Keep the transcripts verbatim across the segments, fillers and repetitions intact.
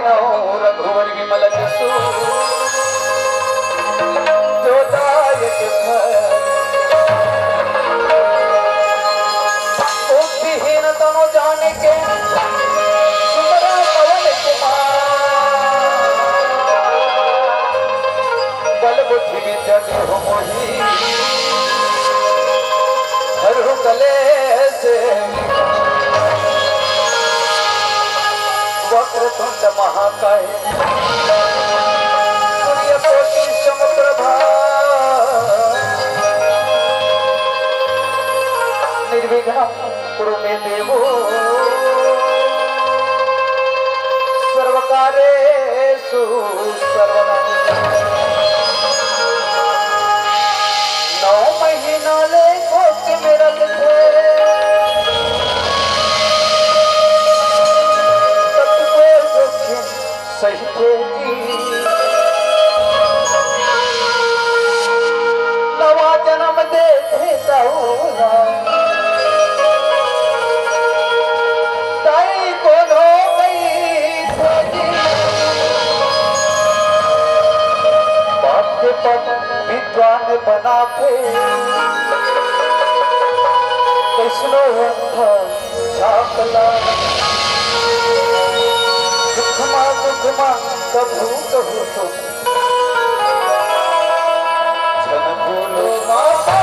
रघुवर विमल जसु जो दायक फल। बुद्धिहीन तनु जानिके सुमिरा पवन कुमार। बल बुद्धि विद्या देहु मोहि हरहु कलेस। वक्रतुंड महाकाय सूर्यकोटि समप्रभा। निर्विघ्नं कुरु मे देव सर्वकार्येषु सर्वदा। नौ महीना ले कोख में रखथे, तब कोई जोखिम सहिथे जी। नवा जन्म देथे तहु ला। ताई कोनो कहिथे जी। बाप के पग विद्वान बनाथे। कइसनो होंथा झापला। दुख मा, दुख मा, कभू कहू तो। झन भूलो माता।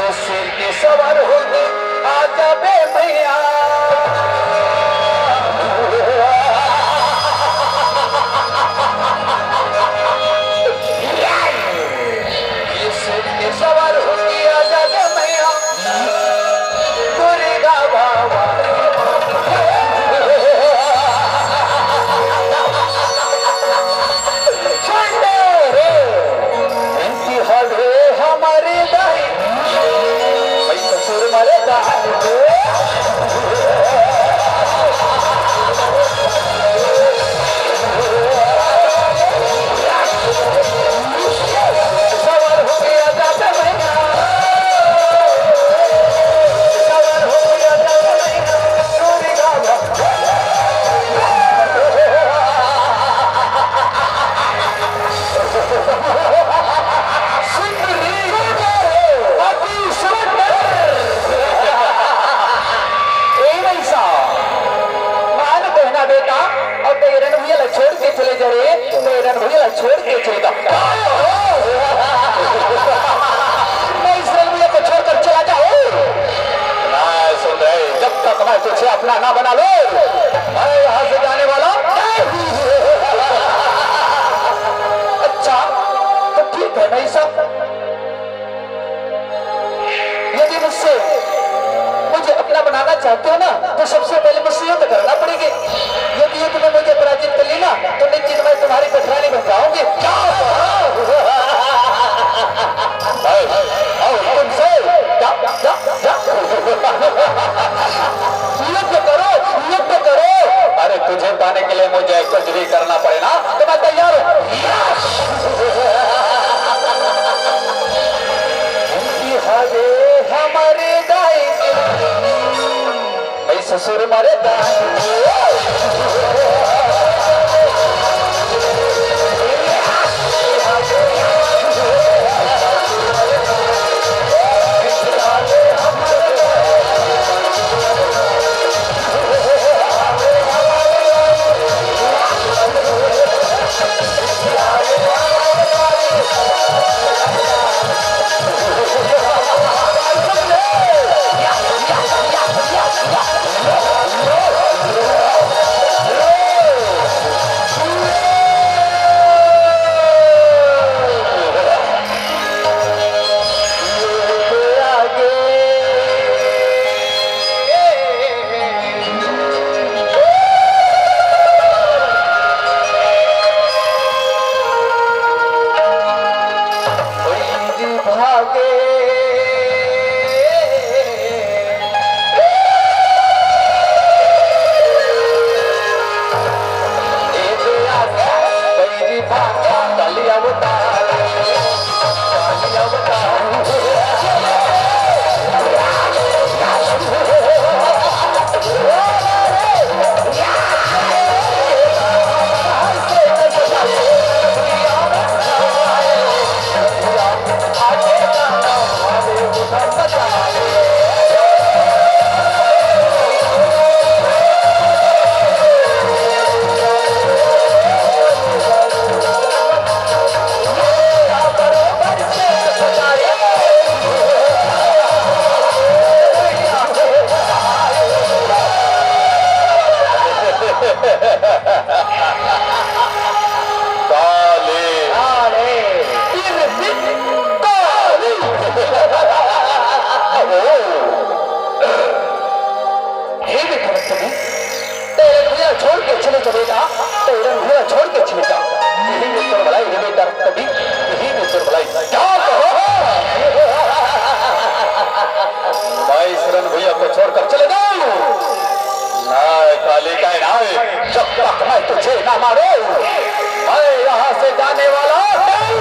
शेर के सवार होके आ जाबे मैया। ये शेर के सवार होके आ जाबे मैया। दुर्गा बाबा। सुन रे। हवे हमारे दाई, भाई ससुर मरे दाई। सवार हो गया दादा मैया, सवार हो गया दादा मैया, सूरी गावा। सुंदरी, अति सुंदर। ए भाई साहब, मान बहना बेटा, अब बैरन भैया ला छोड़ के चले जा रे, बैरन भैया ला छोड़ के चले जा। मैं इस रंग भैया को छोड़कर चला जाऊं? ना सुन रहे, जब तक मैं तुझे अपना ना बना लूं, मैं यहाँ से जाने वाला नहीं। अच्छा, तो ठीक है भाई साहब, यदि मुझसे, मुझे अपना बनाना चाहते हो ना, तो सबसे पहले मुझसे युद्ध करना पड़ेगा। यदि युद्ध में मुझे पराजित कर लेना, तो निश्चित मैं तुम्हारी पटरानी बन जाऊंगी। क्या कहा? आओ, आओ, तुमसे, क्या, क्या, क्या? युद्ध करो, युद्ध करो। अरे, तुझे पाने के लिए मुझे कुछ भी करना पड़े ना, तो मैं तैयार हूँ। हमारे दाई, भाई ससुर मारे दाई। भागे। काली। काली। काली। हे विक्रम, तेरे भैया छोड़ के चले जावेगा, तेरे भैया छोड़ के चले जा। यही में तोर भलाई, हे बेटा, कभी यही में तोर भलाई। क्या कहो? मैं इस रण भैया को छोड़कर चले जाऊं? नहीं, कालिका नहीं, जब तक मैं तुझे ना मारूं, मैं यहाँ से जाने वाला नहीं।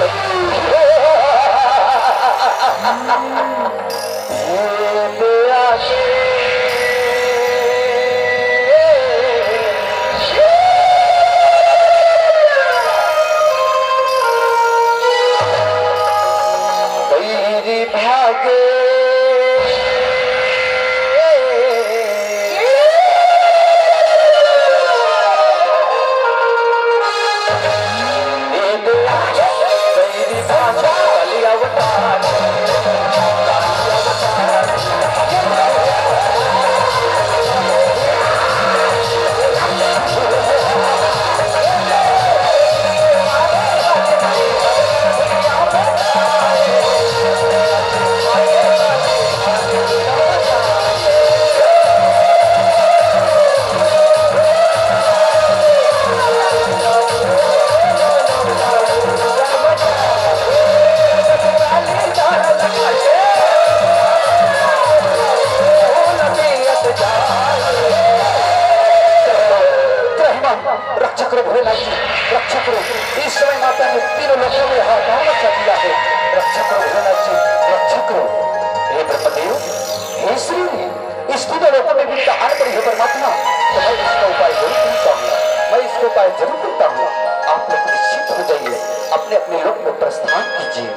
श्री स्थिति लोकों में भी कहान पर है परमात्मा, तो मैं इसका उपाय जरूर करता हूँ, मैं इसका उपाय जरूर करता हूँ। आप लोग निश्चित हो जाइए, अपने अपने लोक में प्रस्थान कीजिए।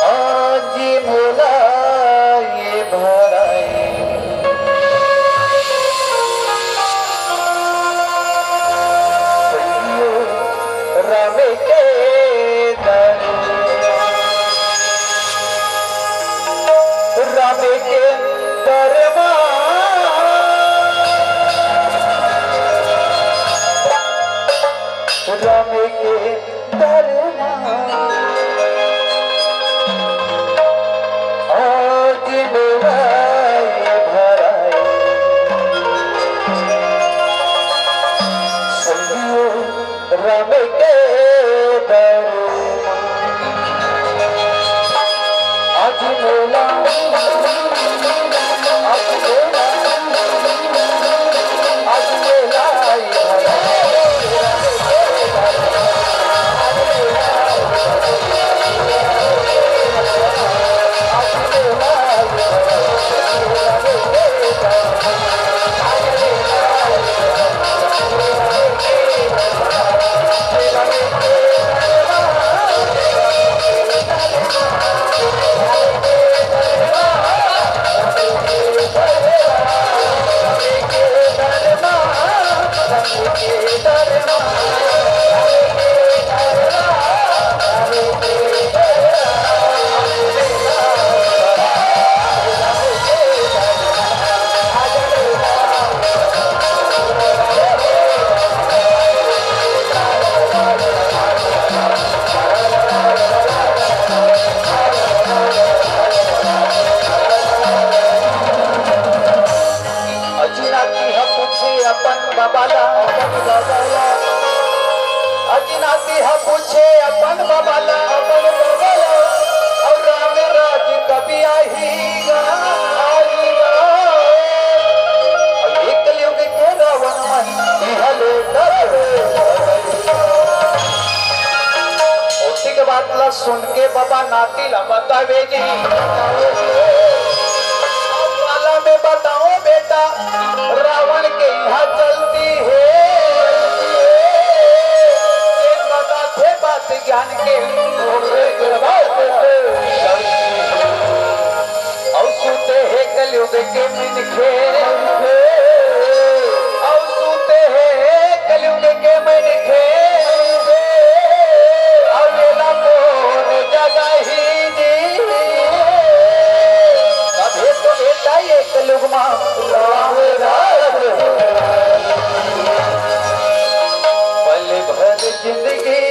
आज मोला ये भराए राम के दर, राम के दरबार, राम के दरबार। आज मेरा ये भराए संगियो राम के दरबार। आज मेरा, आज मेरा, आज मेरा ये भराए अजिनाती ह पूछे अपन बाबा ला, अपन बाबा ला। अजिनाती ह पूछे अपन बाबा ला, अपन बाबा ला। अउ राम राज कभी आही गा, आही गा। अउ ये कलयुग के रावण मन इहले डरे। ओती के बात ला सुन के बाबा नाती ला बतावे जी। अब वाला में बताओ बेटा, रावण के यहाँ चलती है। एक बताथे बात ज्ञान के, ओकरे के बात। अउ सूते हे कलयुग के मिनखे, अउ सूते हे कलयुग के मिनखे, अउ एला कोन जगाही जी। अभी तो बेटा ये कलयुग मा राम राज पल भर जिंदगी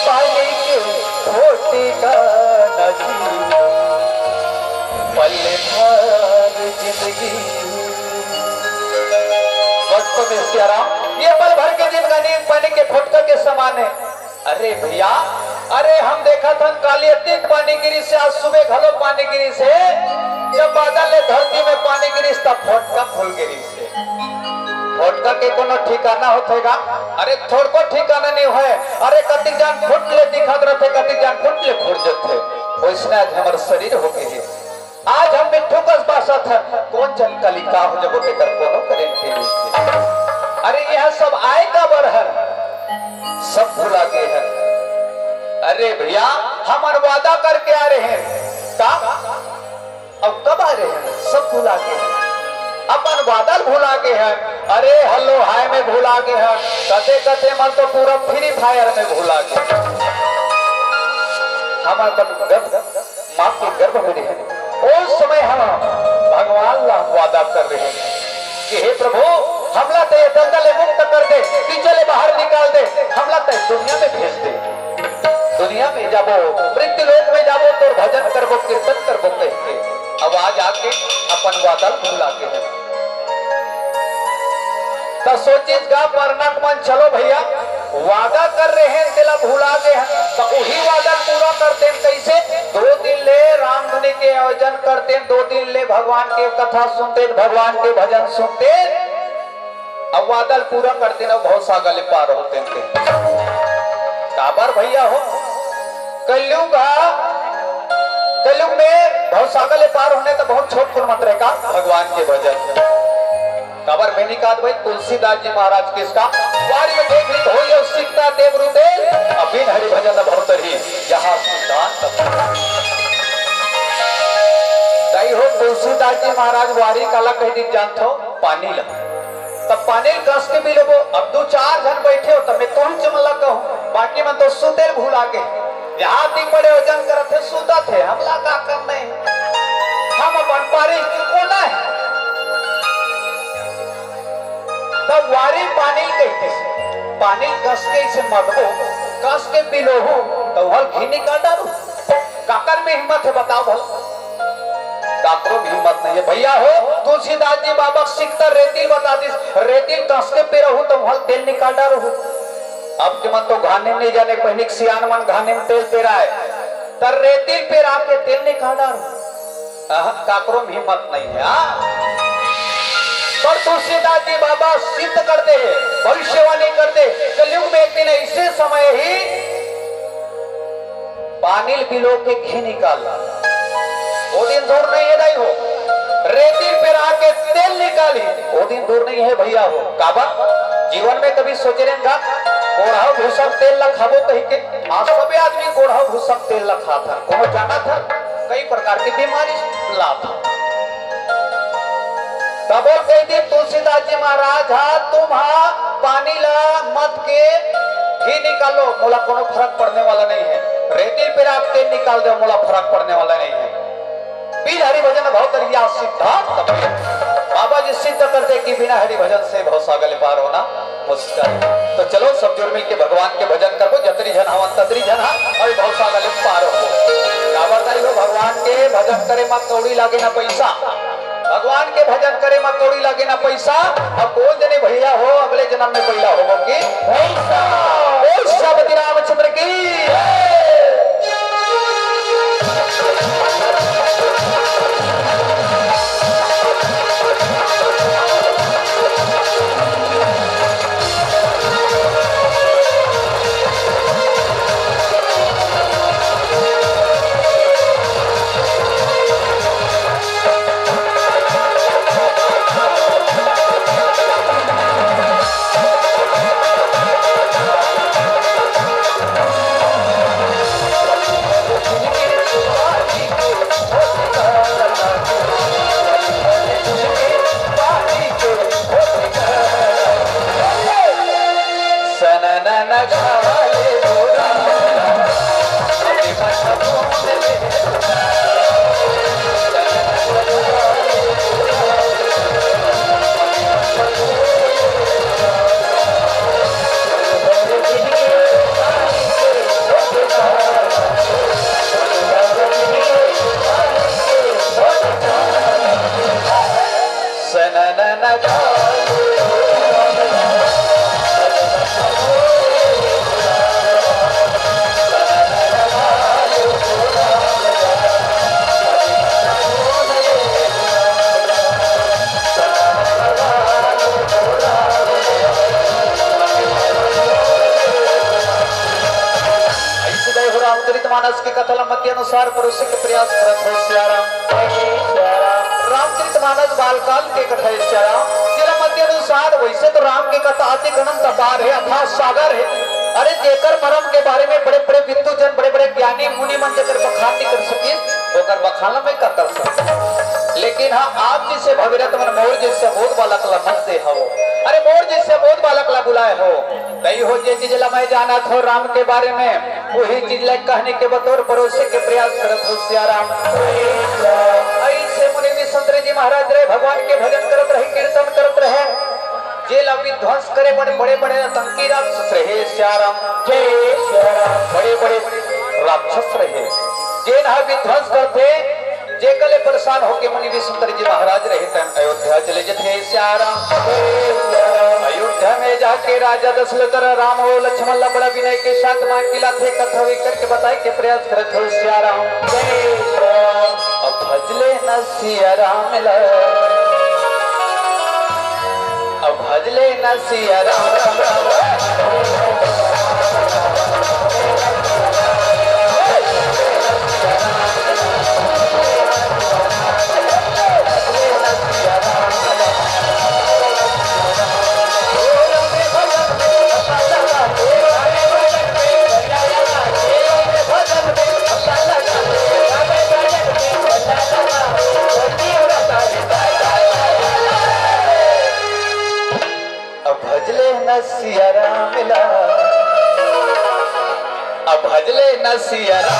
पानी के फोटी का नदी पल भर जिंदगी। भक्त में सियाराम, ये पल भर के जिंदगानी पानी के फोटका के समान है। अरे भैया, अरे हम देखत हन काली अतिक पानी गिरिस हे, आज सुबह घलो पानी गिरिस हे। जब बादल ले धरती में पानी गिरिस तब फोटका फूल गिरिस हे। फोटका के कोनो ठिकाना होथे गा? अरे थोड़को ठिकाना नहीं होय। अरे कतिक जान फुट ले दिखत रथे, कतिक जान फुट ले फूट जथे। वैसने आज हमर शरीर हो गे हे। आज हम मिट्ठू कस बासत हन, कोन जन कली का हो जबो तेकर कोनो गारंटी नइ हे। अरे यह सब आय काबर हन, सब भुला गे हन। अरे भैया, हमन वादा करके आ रहे हन, का? अब कब आ रहे हन, सब भुला गे हन। अपन वादा भुला गे हन। अरे hello hi में भुला गे हन, कते कते मन तो पूरा Free Fire में भुला गे। हम अपन गर्भ, माँ के गर्भ में रहे, ओ समय हम भगवान ला वादा कर रहे हैं कि हे प्रभु, हमला ते दलदल ले मुक्त कर दे, कीचड़ ले बाहर निकाल दे, हमला ते दुनिया में भेज दे। दुनिया में जाबो, मृत्यु लोक में जाबो, तोर भजन करबो, कीर्तन करबो कह के अब आज आके अपन वादा भुला के है। त सोचिस गा परनक मन, चलो भैया, वादा कर रहे हैं, तेला भुला गे हैं, त उही वादा पूरा करते हैं। कैसे? दो दिन ले रामधुनी के आयोजन करते हैं, दो दिन ले भगवान के कथा सुनते हैं, भगवान के भजन सुनते हैं, अब वादा पूरा करते हैं, भवसागर ले पार होते हैं। काबर भैया हो, कलयुग हा, कलयुग में भवसागर ले पार होने तो बहुत छोट कुन मंत्र है का, भगवान के भजन। काबर में निकात भाई तुलसीदास जी महाराज किसका वारी में देख ली हो, ये सीखता देव रूपे, अब बिन हरि भजन न भवतरी, यहाँ सिद्धांत। ताई हो तुलसीदास जी महाराज वारी काला कह दी जानथो, पानी ला। तब पानी कस के पी लेबो। अब दो चार झन बैठे हो, तब मैं तुम चमला कहूँ, बाकी मन तो सुते भुला के, यहाँ दिन बड़े वजन करत है, सुतत है, हमला का करना है, हम अपन पारी चुकोना है। तब वारी पानी कहते, पानी कस के इसे मगबो, कस के पिलोहू, तो हल घी निकाल डालू। काकर में हिम्मत है, बताओ भला। काकरो में हिम्मत नहीं है भैया हो। तुलसीदास जी बाबा सिकता रेतिल बता दिस, रेतिल कस के पिरोहू तो हल तेल निकाल डालू। अब के मन तो घाने नहीं जाने, पहले के सियान मन घाने में तेल पेराए, तर रेतिल पेरा के तेल निकाल डालू। अहं, काकरो में हिम्मत नहीं है, हाँ? पर तुलसीदास जी बाबा सिद्ध कर दे, भविष्यवाणी कर दे, कलयुग में एक दिन ऐसे समय ही पानी पिलो के घी निकाल। वो दिन दूर नहीं है, नहीं हो। रेती पे रह के तेल निकाली, वो दिन दूर नहीं है भैया हो। काबा, जीवन में कभी सोचे रहे का कोढ़ा भूसा तेल ला खाबो कही के? आज सबे आदमी कोढ़ा भूसा तेल ला खात हन। कोनो जानत हन? कई प्रकार की बीमारी लात हन। तबो कह दी तुलसीदास जी महाराज हा, तुम हा पानी ला मत के घी निकालो, मोला कोनो फरक पड़ने वाला नहीं है। रेती पे राख तेल निकाल दो, मोला फरक पड़ने वाला नहीं है। बिन हरि भजन भव तरिया सिद्धांत। बाबा जी सिद्ध कर दे कि बिना हरि भजन से भव सागर पार होना मुश्किल। तो चलो सब जुड़ मिल के भगवान के भजन करबो, जतरी झन हवन ततरी झन हा, अउ भव सागर पार हो। काबर दाई हो, भगवान के भजन करे मा कौड़ी लागे ना पैसा, भगवान के भजन करे मा कौड़ी लागे ना पैसा। अब बोल देने भैया हो, अगले जन्म में पैदा होबो कि पैसा। बोल सीतापति रामचंद्र की। ऐसे गए हो रामचरित मानस के कथा ला मध्य अनुसार परोसे के प्रयास करत हो सियाराम। रामचरित मानस बालकाल के कथा है सियाराम। तेरा मध्य अनुसार वैसे तो राम के कथा अति अनंत अपार है, अथाह सागर है। अरे जेकर मरम के बारे में बड़े बड़े विद्वजन, बड़े बड़े ज्ञानी मुनि मन जेकर बखान नहीं कर सके, ओकर बखान ला मैं का कर सकत हूँ? लेकिन हाँ, आप जइसे भगीरथ मन मोर जइसे अबोध बालक ला मत दे हवो। अरे मोर जइसे अबोध बालक ला बुलाए हो। तई हो जे चीज ला मैं जानत हो राम के बारे में, वही चीज ला कहने के बतौर परोसे के प्रयास करत हो सियाराम। ऐसे मुनि विश्वामित्र जी महाराज रहे, भगवान के भजन करत रहे, कीर्तन करत रहे। जेला विध्वंस करे बड़े बड़े बड़े आतंकी राक्षस रहे सियाराम। जय सियाराम। बड़े बड़े राक्षस रहे, जेन ह विध्वंस करथे। जेकर ले परेशान होके मुनि विश्वामित्र जी महाराज रहे तन अयोध्या चले जथे सियाराम। जय सियाराम। अयोध्या में जाके राजा दशरथ राम अउ लक्ष्मण ला बड़ा विनय के साथ मांग के लाथे, कथा भी करके बताए के प्रयास करत हो सियाराम। जय सियाराम। अब भजले न सिया राम ला। अब भजले न सिया राम, राम, राम, राम। अब भजले न सिया राम ला, अब भजले न सिया राम।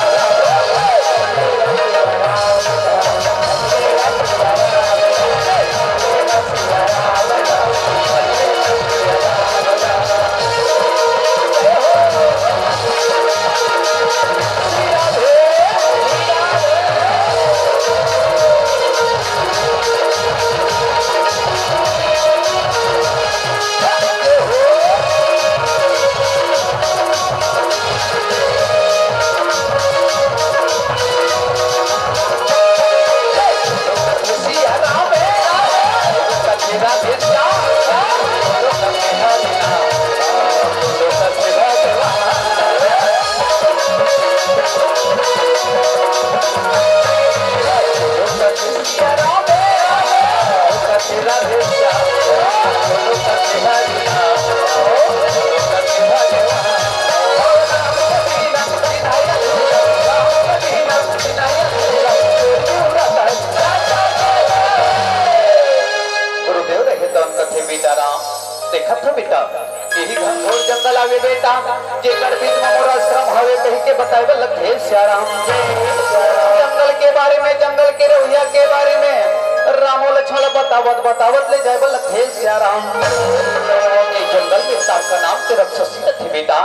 गुरुदेव रहे तौन कथे बेटा राम, देखत हो बेटा, यही घनघोर जंगल आवे बेटा, जेकर बीच में मोर आश्रम हवे कहि के बताए बर लगथे सियाराम। जंगल के बारे में, जंगल के रहुइया के बारे में रामो लक्ष्मण बतावत बतावत ले जाए बर लगथे सियाराम। ये जंगल में तारका नाम के रक्षसी रथे बेटा,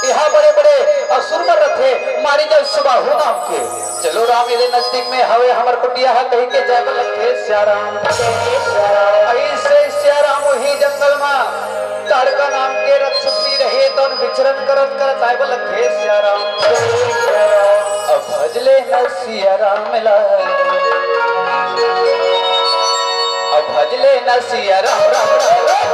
यहाँ बड़े बड़े असुर मन रथे, मारी जल सुबाहु नाम के। चलो राम, एदे नजदीक में हवे हमर कुटिया ह, कहि के जाय बर लगथे सियाराम। अइसे सियाराम उही जंगल म ताड़का नाम के रक्षसी रहे, तौन विचरण करत करत आय बर लगथे सियाराम। अब भजले न सियाराम ला, अब भजले न सियाराम, राम, राम, राम।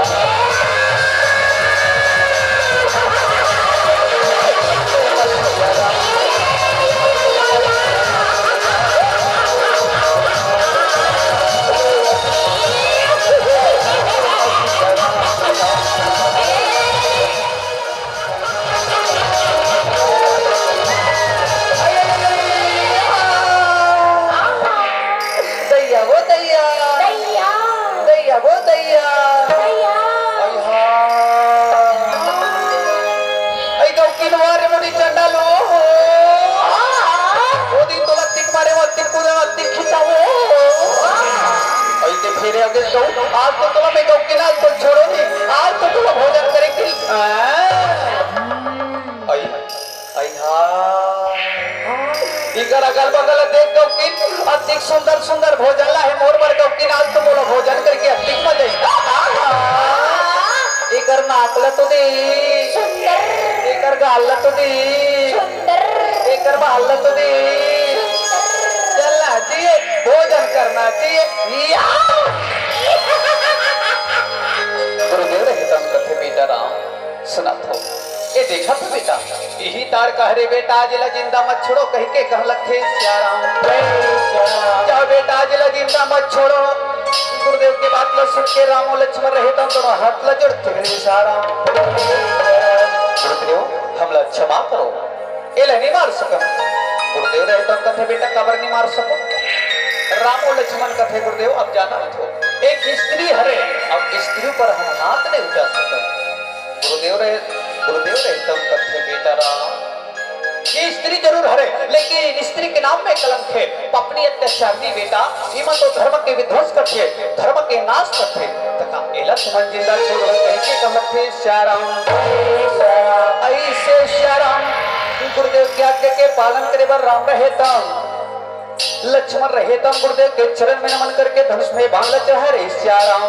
दैया वो दैया। दैया। दैया वो दैया। दैया। अइहा। अइ गौकिन वारे मुड़ी चंडालो हो। ओ दिन तोला तिक मारे, वो तिक कूदे, वो तिक खिंचावो। अइ ते फेरे अगे गौ, आज तो तोला मैं गौकिन, आज तो छोड़ो नहीं, आज तो तोला भोजन करे के। आ। अइ अइहा। इकर अगल बगल देख गौकिन, अतिक सुंदर सुंदर भोजन ला हे मोर बर गौकिन, आज तो मोला भोजन करके अतिक मजा आई। आहा। इकर नाक ला तो दे। सुंदर। इकर गाल ला तो दे। सुंदर। इकर बाल ला तो दे। सुंदर। चलना चाहिए, भोजन करना चाहिए। या। गुरुदेव रहे तौन कथे बेटा राम। सुनत हो। ए देखत हो बेटा, इही ताड़का हरे बेटा, आज ला जिंदा मत छोड़ो, कहि के कह लगथे सियाराम। जय सियाराम। जाओ बेटा, आज ला जिंदा मत छोड़ो। गुरुदेव के बात ला सुन के रामो लक्ष्मण रहे तौन दोनों हाथ ला जोड़ के सियाराम। गुरुदेव, हमला क्षमा करो। एला नहीं मार सकम। गुरुदेव रहे तो कथे, "बेटा, काबर नहीं मार सको?" राम अउ लक्ष्मण कथे, "गुरुदेव, अब जाना तो एक स्त्री हरे, अब स्त्री पर हम हाथ नहीं उठा सकम।" गुरुदेव रहे, गुरुदेव रहे तो कथे, "बेटा राम, ये स्त्री जरूर हरे, लेकिन स्त्री के नाम में कलंक हे। पपनी अत्याचारनी बेटा, इमन तो धर्म के विध्वंस करथे, धर्म के नाश करथे। तका एला तुमन जिंदा छोड़हू?" कहिके कहथे सियाराम। अइसे सियाराम गुरुदेव के आज्ञा के पालन करे बर राम रहे तम, लक्ष्मण रहे तम गुरुदेव के चरण में नमन करके धनुष में बाण ल चढ़ा रे सियाराम।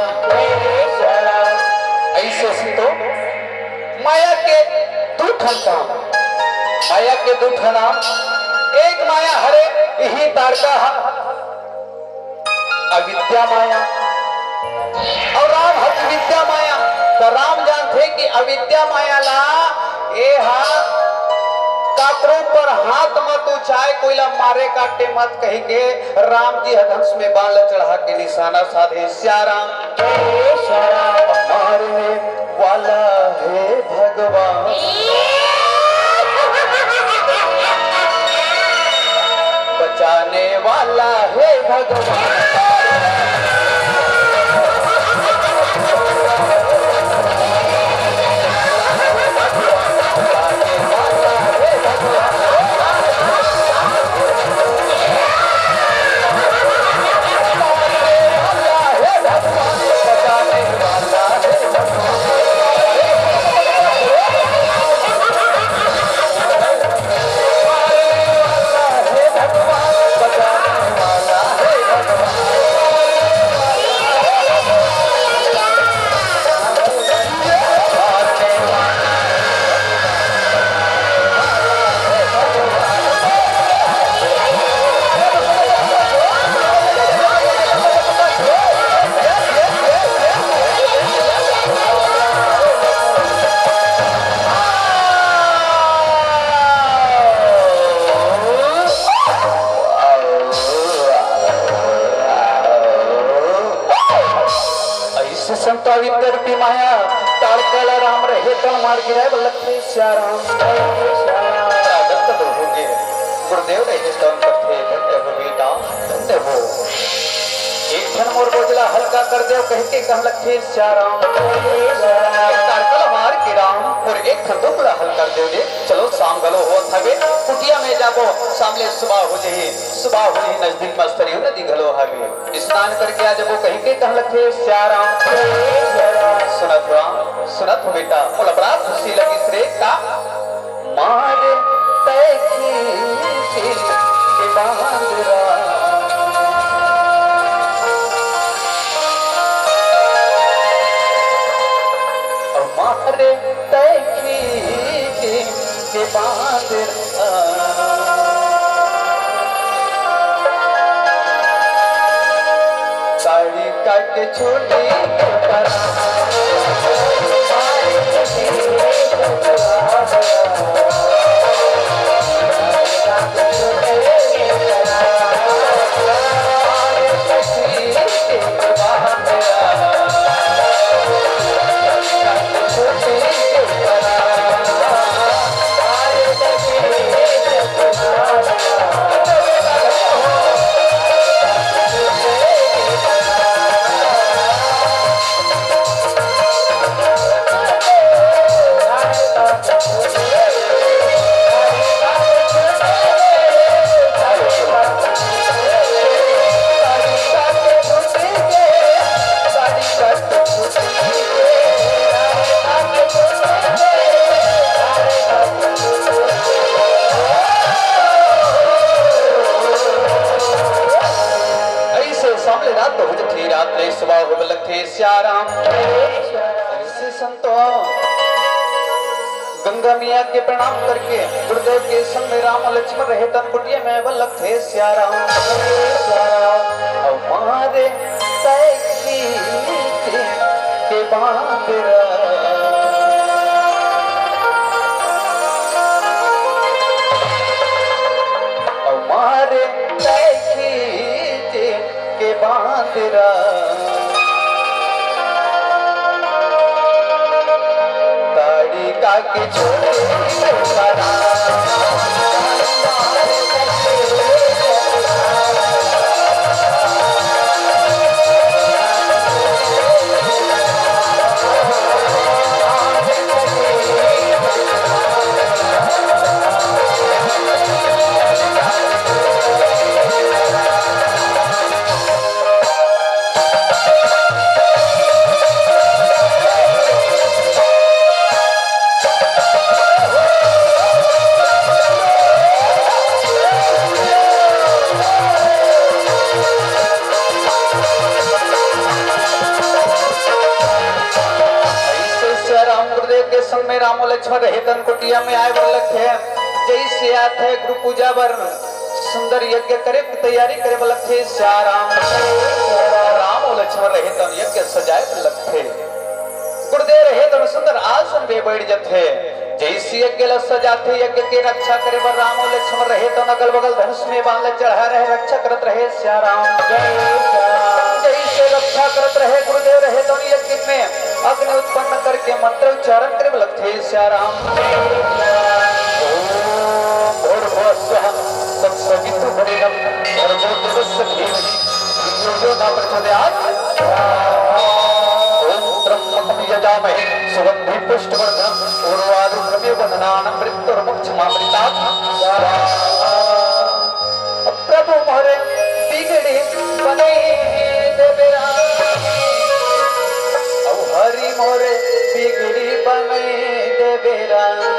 अइसे संतो माया के दू ठन काम, माया के दू ठन नाम। एक माया हरे इही ताड़का ह, अविद्या माया, अउ राम हरे विद्या माया। त राम जानथे कि अविद्या माया ला ए ह काकरो पर हाथ मत उठाय, कोई ला मारे काटे मत कहिके राम जी ह धनुष में बाण ल चढ़ा के निशाना साधे सियाराम। मारने वाला हे भगवान, बचाने वाला हे भगवान। अइसे संत अविद्या रूपी माया ताड़का ल राम रहे तन मार गिराय बर लगथे सियाराम। प्रागत कदो होगे गुरुदेव रहे तन करथे, धन्य हो बेटा, धन्य हो। एक ठन मोर बोझला हल्का कर देव कहिके कह लगथे सियाराम। ताड़का ल मार के राम मोर एक ठन दुख ल हल्का कर देव दे। चलो, शाम घलो होत हवे, कुटिया में जाबो, शाम ले सुबह हो जही, सुबह हो जही, नजदीक मस्तरियो नदी घलो हवे। स्नान करके आ जबो कहिके कह लगथे सियाराम। सुनत हो राम, सुनत हो बेटा, मोला बड़ा खुशी लगिस रे का। मारे तै खींचे के बांध राम। और मारे तै खींचे के बांध राम। साड़ी काट के छोटी के परा। अइसे सामले रात हो जथे, रात ले सुबह हो लगथे सियाराम। अइसे संतो गंगा मैया के प्रणाम करके गुरुदेव के संग में राम लक्ष्मण रहे तन कुटिया में बल्लभ थे सियाराम। और मारे तै खींचे के बांदरा। और मारे तै खींचे के बांदरा। ताड़ी का के छोटे बना। राम अउ लक्ष्मण रहे तन कुटिया में आए बर लगथे। जइसे आथे गुरु पूजा बर सुंदर यज्ञ करे के तैयारी करे बर लगथे। सिया राम, राम अउ लक्ष्मण रहे तन यज्ञ सजाए बर लगथे। गुरुदेव रहे तन सुंदर आसन में बैठ जथे। जइसे यज्ञ ल सजाथे, यज्ञ के रक्षा करे बर राम अउ लक्ष्मण रहे तन अगल बगल धनुष में बाण ल चढ़ा रहे, रक्षा करत रहे। सिया राम, जय सिया राम। जइसे रक्षा करत रहे गुरुदेव रहे तन यज्ञ में अग्नि उत्पन्न करके मंत्र उच्चारण करे बर लगथे। सिया राम। ओम भूर्भुवः स्वः तत्सवितुर्वरेण्यं भर्गो देवस्य धीमहि धियो यो न प्रचोदयात्। ओम त्र्यंबकं यजामहे सुगंधिं पुष्टिवर्धनम् उर्वारुकमिव बन्धनान् मृत्योर्मुक्षमामृतात्। स्वाहा। प्रभु मोरे बिगड़ी बनई देबे राम। अउ हरि मोरे बिगड़ी बनई देबे राम।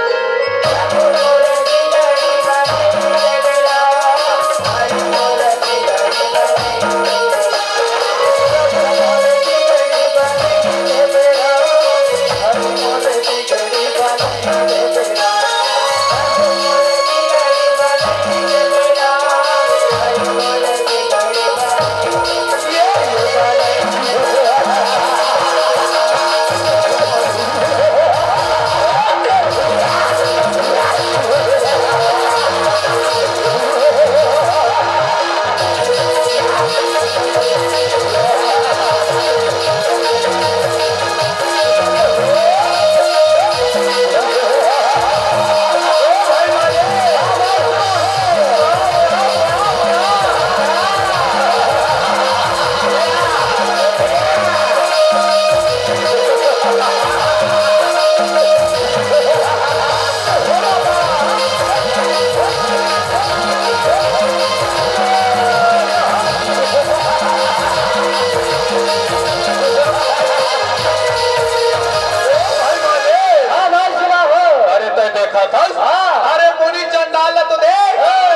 हाँ, भाई सुना हो। अरे तैं देखा था? हाँ। अरे मुनि चंडाल ला तो देख। हाँ।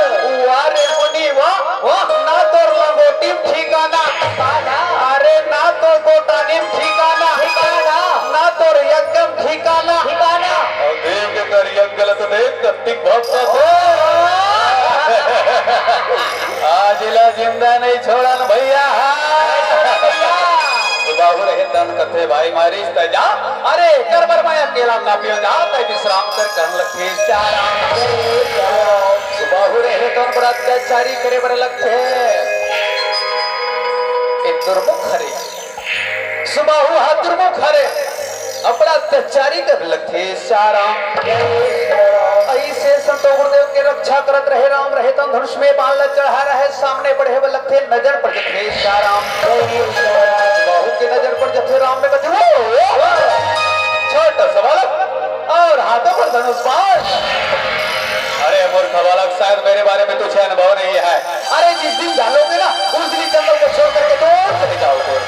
वाह रे मुनि वाह। वाह। ना तोर लंगोटी में ठिकाना। ठिकाना। अरे ना तोर गोटानी में ठिकाना। ठिकाना। ना तोर यज्ञ में ठिकाना। ठिकाना। अउ देख कर यज्ञ ला तो देख, कत्तिक भक्त थे। आज ला जिंदा नहीं छोड़न भैया। सुबाहु रहे तन कथे भाई मारिस तैं जा। अरे कर बर मैं अकेला काफिया जा, तैं विश्राम कर कहन लगे चारा। सुबाहु रहे तन बड़ा अत्याचारी करे बर लगथे। ए दुर्मुख हरे। सुबाहु हा दुर्मुख हरे, अउ बड़ा अत्याचारी करे लगथे सिया राम। अइसे संतो गुरुदेव के रक्षा करत रहे राम रहे तन धनुष में बाण ला चढ़ा रहे, सामने बढ़े बर लगथे, नजर पड़ जथे सिया राम। सुबाहु के नजर पड़ जथे राम में कथे, "वो, वो, छोटा सा बालक और हाथों पर धनुष बाण।" अरे मूर्ख बालक, शायद मेरे बारे में तुझे अनुभव नहीं है। अरे जिस दिन जान लोगे ना, उस दिन इस जंगल को छोड़ करके दूर चले जाओगे।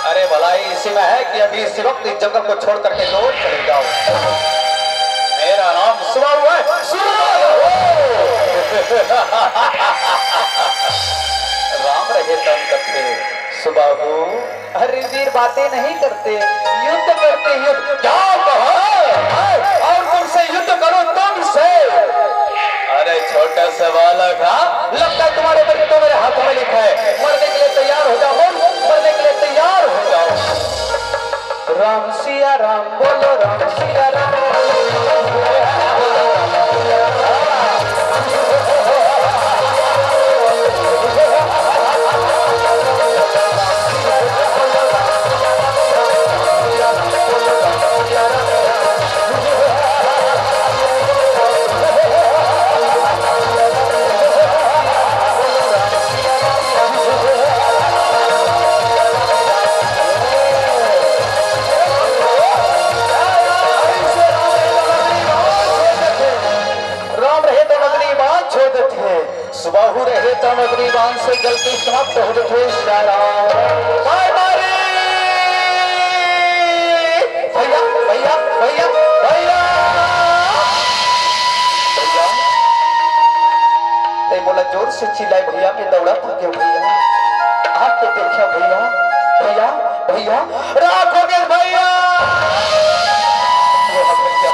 अरे भलाई इसी में है कि अभी इसी वक्त इस जंगल को छोड़ करके दूर चले जाओ। मेरा नाम सुबाहु है, सुबाहु। राम रहे तन कथे सुबाहु। अरे वीर बातें नहीं करते, युद्ध करते, युद्ध। क्या कहा? और तुमसे युद्ध करो, तुमसे? अरे छोटा सा बालक, हाँ? लगता है तुम्हारे ऊपर तो मेरे हाथों में लिखा है। मरने के लिए तैयार हो जाओ, बोल, मरने के लिए तैयार हो जाओ। राम सिया राम बोलो, राम सिया राम। राम रहे तो अग्नि बाण छोड़ देथे, सुबाहु रहे तो अग्नि बाण से गलती समाप्त हो जाथे। सिया राम। बाय बारी। भैया, भैया, भैया, भैया। भैया, तैं मोला जोर से चिल्लाए भैया, मैं दौड़ा था क्यों भैया? आके देखा भैया, भैया, भैया, राख हो गए भैया। ये हम भैया।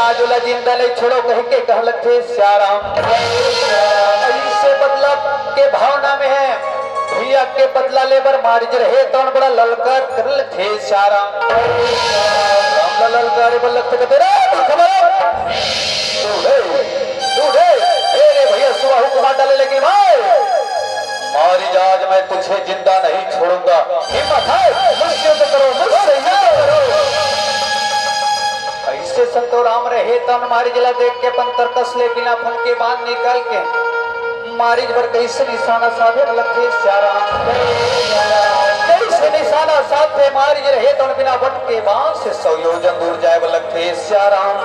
आज ओला जिंदा नहीं छोड़ो कहिके कहलथे सियाराम। अइसे बदला के भावना में हे, भैया के बदला ले बर मारिज रहे तौन बड़ा ललकार करलथे सियाराम। राम ला ललकारे बर लगथे कथे, "रे मूर्ख बालक, तू रे, तू रे, ए रे भैया सुबाहु को मार डाले लेकिन भाई, मारिज आज मैं तुझे जिंदा नहीं छोड़ूंगा। हिम्मत है, मुझसे युद्ध करो, मुझसे युद्ध करो।" अइसे संतो राम रहे तौन मारिज ला देख के अपन तरकस ले बिना फन के बाण निकाल के मारिज बर कइसे निशाना साधे लगथे सियाराम। कइसे निशाना साधे मारिज रहे तौन बिना बन के बाण से सौ योजन दूर जाए बर लगथे सियाराम।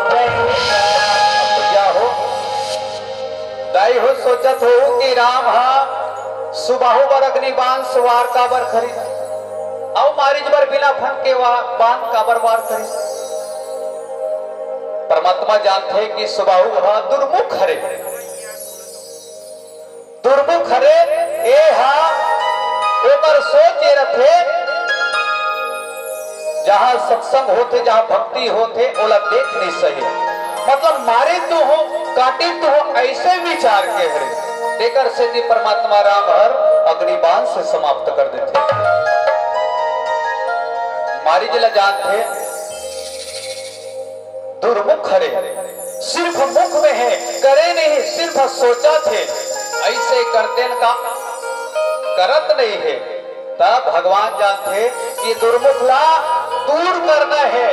भैया हो, दाई हो सोचत हो कि राम हा सुबाहु बर अग्नि बाण से वार काबर करिस, अउ मारिज बर बिना फन के वा-, बाण काबर वार करिस। परमात्मा जानथे कि सुबाहु हा दुर्मुख हरे, दुर्मुख हरे, ए हा ओकर सोच ये रथे, जहाँ सत्संग होथे, जहाँ भक्ति होथे, ओला देख नहीं सही। मतलब मारे तो हो, काटे तो हो, अइसे विचार के हरे। तेकर सेती परमात्मा राम हर अग्नि बाण से समाप्त कर देथे। मारिज ला जानथे, दुर्मुख हरे, सिर्फ मुख में हे, करे नहीं, सिर्फ सोचथे। अइसे करतेन का करत नहीं हे, तब भगवान जानथे कि दुर्मुख ला दूर करना हे,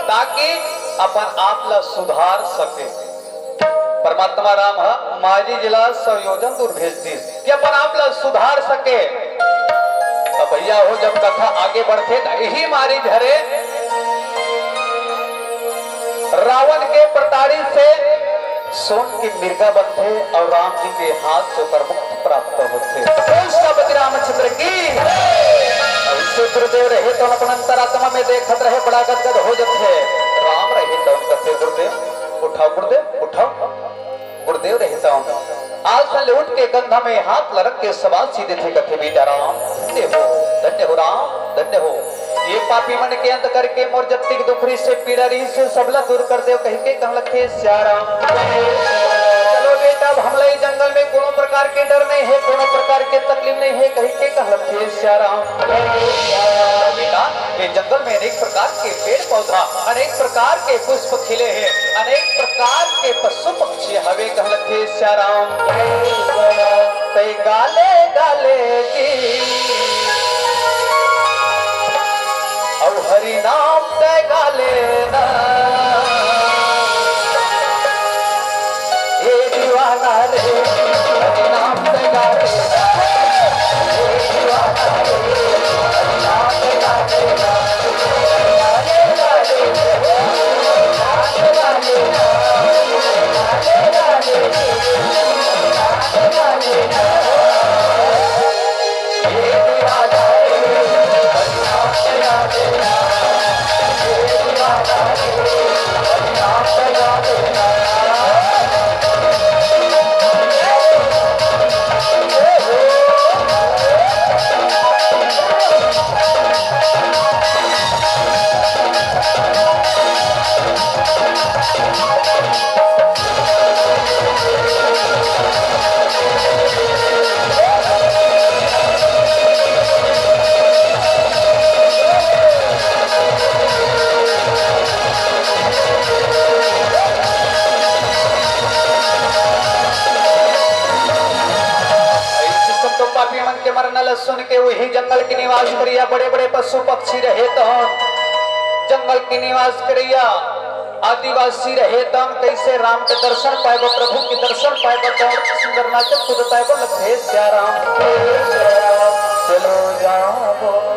ताकि अपन आप ला सुधार सके। परमात्मा राम ह मारिज ला सौ योजन दूर भेज दिस कि अपन आप ला सुधार सके। त भैया हो, जब कथा आगे बढ़थे त इही मारिज हरे रावण के प्रताड़ित से सोन के मिर्गा बनथे अउ राम जी के हाथ से ओकर मुक्ति प्राप्त होथे। बोल सीतापति रामचंद्र की। अइसे गुरुदेव रहे तौन अपन अंतरात्मा में देखत रहे, बड़ा गदगद हो जथे। राम रहे तौन कथे, "गुरुदेव, उठाओ गुरुदेव, उठाओ।" गुरुदेव रहे तौन आलस ले उठ के कंधा में हाथ ला रख के सबासी देथे, कथे, "बेटा राम, धन्य हो, धन्य हो राम, धन्य हो। ये पापी मन के अंत करके मोर जतिक दुख रहिसे, पीड़ा रहिसे, सबला दूर कर देव," कहिके कहलथे सियाराम। चलो बेटा, अब हमला ये जंगल में कोनो प्रकार के डर नहीं हे, कोनो प्रकार के तकलीफ नहीं हे, कहिके कहलथे सियाराम। बेटा, ये जंगल में अनेक प्रकार के पेड़ पौधा, अनेक प्रकार के पुष्प खिले हे, अनेक प्रकार के पशु पक्षी हवे, कहलथे सियाराम। तै गाले गाले जी, अउ हरि नाम तै गाले ना। ए दीवाना रे, हरि नाम तै गाले ना। अइसे संतो पापी मन के मरना ल सुन के उही जंगल के निवास करिया बड़े-बड़े पशु पक्षी रहे तौन, जंगल के निवास करइया आदिवासी रहे तौन, कइसे राम के दर्शन पाए बर, प्रभु के दर्शन पाए बर, दौड़ के सुंदर नाचत कूदत आए बर लगथे सियाराम। चलो जाबो।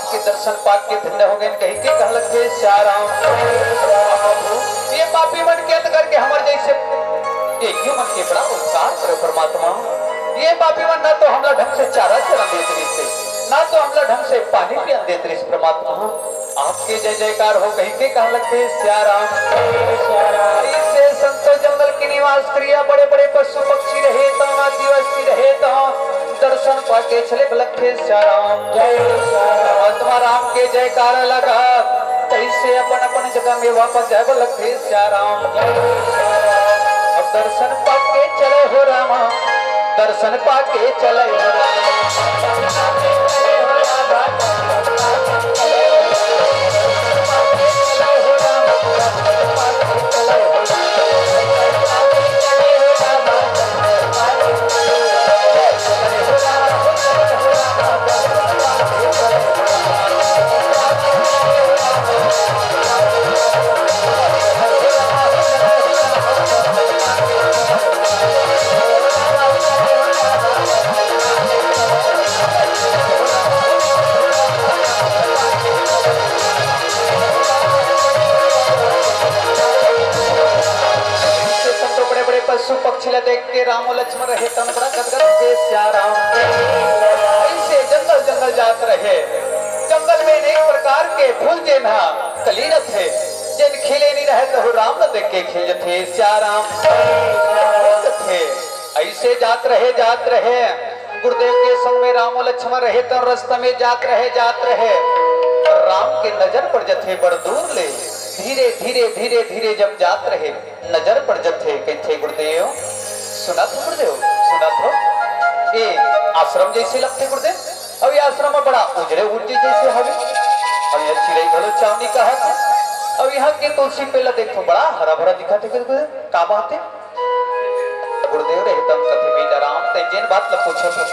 के दर्शन पाके धन्य हो गए, कहिके कहलक हे सिया राम। ये पापी मन के अंत करके हमर जैसे ये क्यों मन के बड़ा उपकार करो परमात्मा। ये पापी मन ना तो हमला ढंग से चारा चरा देत रहिस, ना तो हमला ढंग से पानी पिया देत रहिस परमात्मा। आपके जय जयकार हो कहिके कहलक हे सिया राम। इसे संतो जंगल की निवास क्रिया बड़े बड़े पशु पक्षी रहे तो आदिवासी रहे तो दर्शन पाके चले भलक हे सिया राम। परमात्मा राम के जयकारा लगा, तैसे अपन अपन जगह में वापस जाए भलक हे सिया राम। अब दर्शन पाके चले हो रामा, दर्शन पाके चले हो रामा। से संतो बड़े बड़े पशु पक्षी ला देख के रामो लक्ष्मण रहे तन बड़ा गदगद के सिया राम। ऐसे जंगल जंगल जात रहे। जंगल में अनेक प्रकार के फूल जेन हा कली रथे, जेन खिले नहीं रहे तो राम ला देख के खिल जथे सिया राम। फूल जथे। ऐसे जात रहे जात रहे, गुरुदेव के संग में रामो लक्ष्मण रहे तो रास्ता में जात रहे जात रहे, राम के नजर पड़ जथे बड़ दूर ले। धीरे धीरे धीरे धीरे जब जात रहे, नजर पड़ जथे, कहिथे गुरुदेव, सुनत हो गुरुदेव, सुनत हो? ए आश्रम जैसे लगथे गुरुदेव। अब ये आश्रम में बड़ा उजरे उजरे जैसे हवे। अब यहाँ चिड़ई घलो चावनी कहत हे। अब यहाँ के तुलसी पेड़ ला देखो, बड़ा हरा भरा दिखत हे गुरुदेव। का बात हे? गुरुदेव रहे तम कथे बेटा राम, तै जेन बात ला पूछत हस,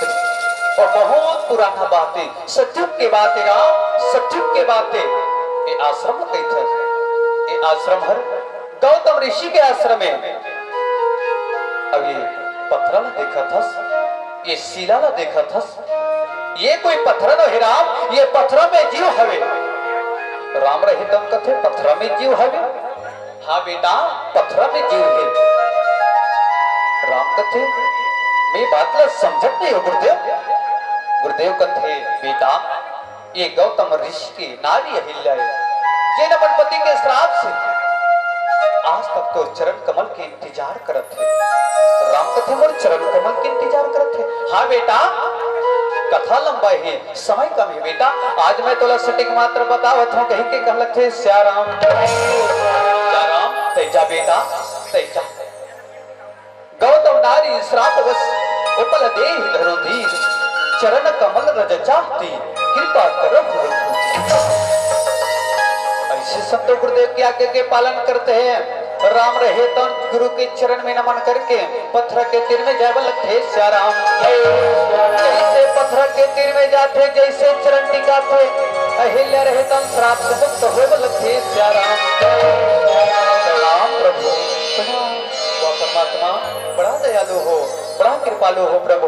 वो बहुत पुराना बात हे, सतयुग के बात हे राम, सतयुग के बात हे। ये आश्रम कहिथे, ये आश्रम हर गौतम ऋषि के आश्रम हे। अब ये पथरा ला देखत हस, ये शिला ला देखत हस, ये कोई पथरा नो हे राम, ये पथरा में जीव हवे। राम रहे तम कथे पथरा में जीव हवे। हाँ बेटा, पथरा में जीव हे। राम कथे, मैं बात ला समझत नहीं हो गुरुदेव। गुरुदेव कथे, बेटा, ये गौतम ऋषि के नारी अहिल्या हे, जेन अपन पति के श्राप से आज तक तोर चरण कमल के इंतजार करत हे। राम कथे मोर चरण कमल के इंतजार करत हे। हाँ बेटा, कथा लंबा हे, समय कम हे बेटा। आज मैं तोला सटीक मात्र बतावत हूँ, कहिके कहलक हे सिया राम। सिया राम, तै जा बेटा, तै जा। गौतम नारी श्रापवश उपल देहि धरो धीर, चरण कमल रज चाहती कृपा करहु रघुवीर। ऐसे संतो गुरुदेव की आज्ञा के पालन करते हैं। राम रहे तो गुरु के चरण में नमन करके पथरा के तीर में जाए बर लगथे सिया राम। जैसे पथरा के तीर में जाथे, जैसे चरण टिकाथे, अहिल्या रहे तो श्राप से मुक्त होए बर लगथे सिया राम। प्रणाम प्रभु, प्रणाम। वाह परमात्मा, बड़ा दयालु हो, बड़ा कृपालु हो प्रभु।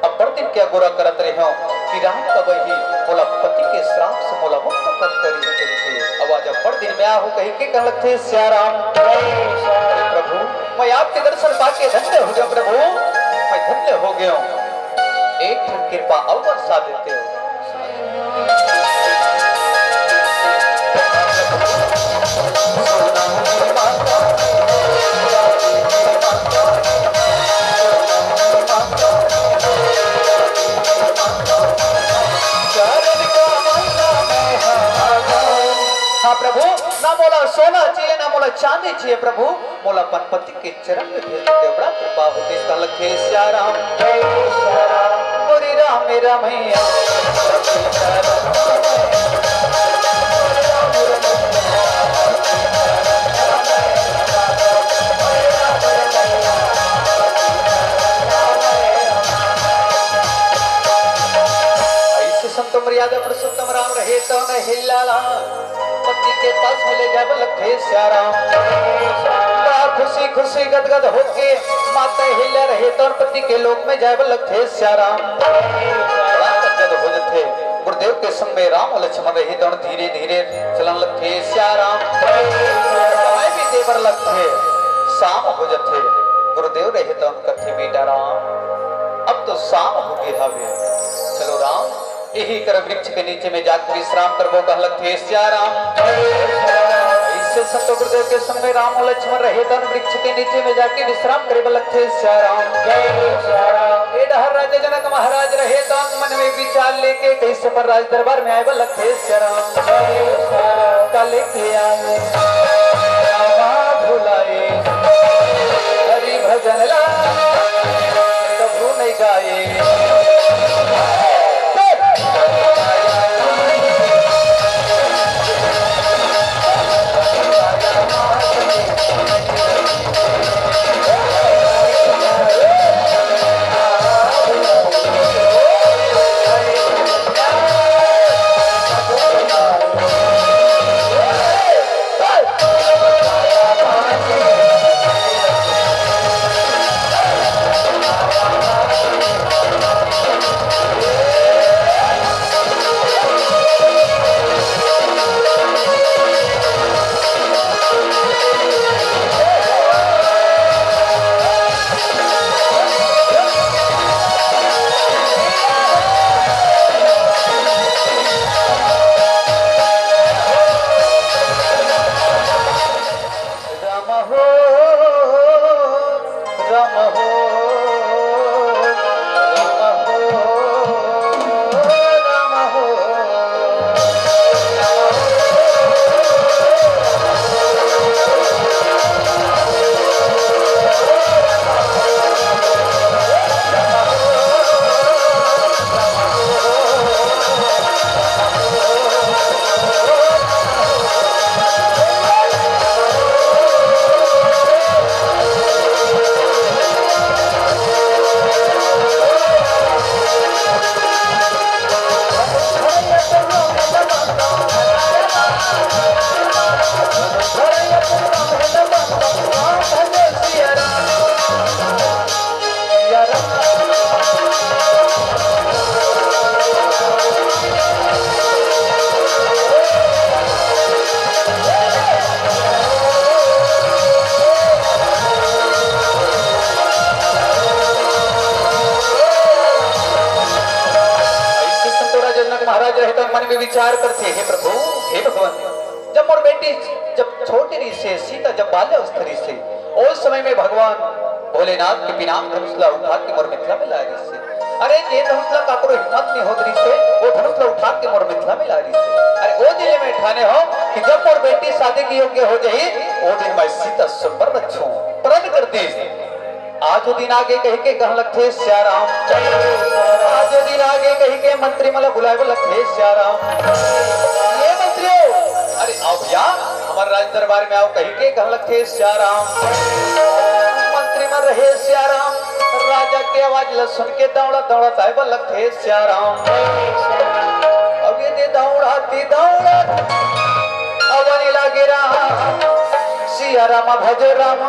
अब्बड़ दिन के अगोरा करत रेहेंव कि राम कब आही, मोला पति के श्राप से मोला मुक्त कर करिही कहिके। अब आज अब्बड़ दिन में आहूं कहिके कहलथे सिया राम। हे प्रभु, मैं आपके दर्शन पाके धन्य हो गेंव प्रभु, मैं धन्य हो गेंव। एक ठन कृपा अउ बरसा देतेव। हाँ प्रभु, ना मोला सोना चाहिए, ना मोला चांदी चाहिए प्रभु, मोला अपन पति के चरण में भेज देव, बड़ा कृपा होतिस। कहलक हे सिया राम, हे सिया राम, मोरी राम मेरा मैया। ऐसे संत मर्यादा पुरुषोत्तम राम रहे तो न हिल्ला ला। पति के पास में ले जाए बर लगथे सिया राम। बड़ा खुशी खुशी गदगद होके माता अहिल्या रहे तो पति के लोक में जाए बर लगथे सिया राम। बड़ा गदगद हो जथे गुरुदेव। के संग में राम लक्ष्मण रहे तउन धीरे धीरे चलन लगथे सिया राम। समय बीते बर लगथे, शाम हो जथे। गुरुदेव रहे तउन कथे बेटा राम, अब तो शाम हो गे हवे, चलो राम यही कर वृक्ष के नीचे में जाके विश्राम करबो कहन लगथे सिया राम। ऐसे संत गुरुदेव के संग में राम लक्ष्मण रहे तउन वृक्ष के नीचे में जाके विश्राम करे बर लगथे सिया राम। जय सिया राम। ए डहर राजा जनक महाराज रहे तउन मन में विचार लेके कइसे अपन राज दरबार में आए बर लगथे सिया राम। जय सिया राम। काले के आए रामा भुलाए, हरि भजन ला कभू नहीं गाए। राम हो, राम हो, राम हो, राम हो। अइसे संतोरा जनक महाराज रहे त मन में विचार करथे, हे प्रभु, हे भगवान, जब मोर बेटी जब छोटी रहिसे, सीता जब बाल्यावस्था रहिसे, ओ समय में भगवान भोलेनाथ के पिनाक धनुष ला उठा के मोर मिथिला में लाए रहिसे। अरे, जे धनुष ला काकरो हिम्मत नहीं होत रहिसे, वो धनुष ला उठा के मोर मिथिला में लाए रहिसे। अरे, ओ दिन ले मैं ठाने हो कि जब मोर बेटी शादी के योग्य हो जाही, ओ दिन मैं सीता स्वयंवर रचहूं। प्रण कर दीस। आज वो दिन आगे कहिके कहन लगथे सिया राम। आज वो दिन आगे कहिके मंत्री मन ला बुलाए बर लगथे सिया राम। ये मंत्रियों, अरे आओ भैया, हमर राज दरबार में आओ कहिके कहन लगथे सिया राम। मंत्री मन रहे सिया राम, राजा के आवाज ला सुन के दौड़ा दौड़ा आए बर लगथे सिया राम। अब ये दे दौड़ा ती दौड़ा, अवनी लागे राम, सिया राम भज राम।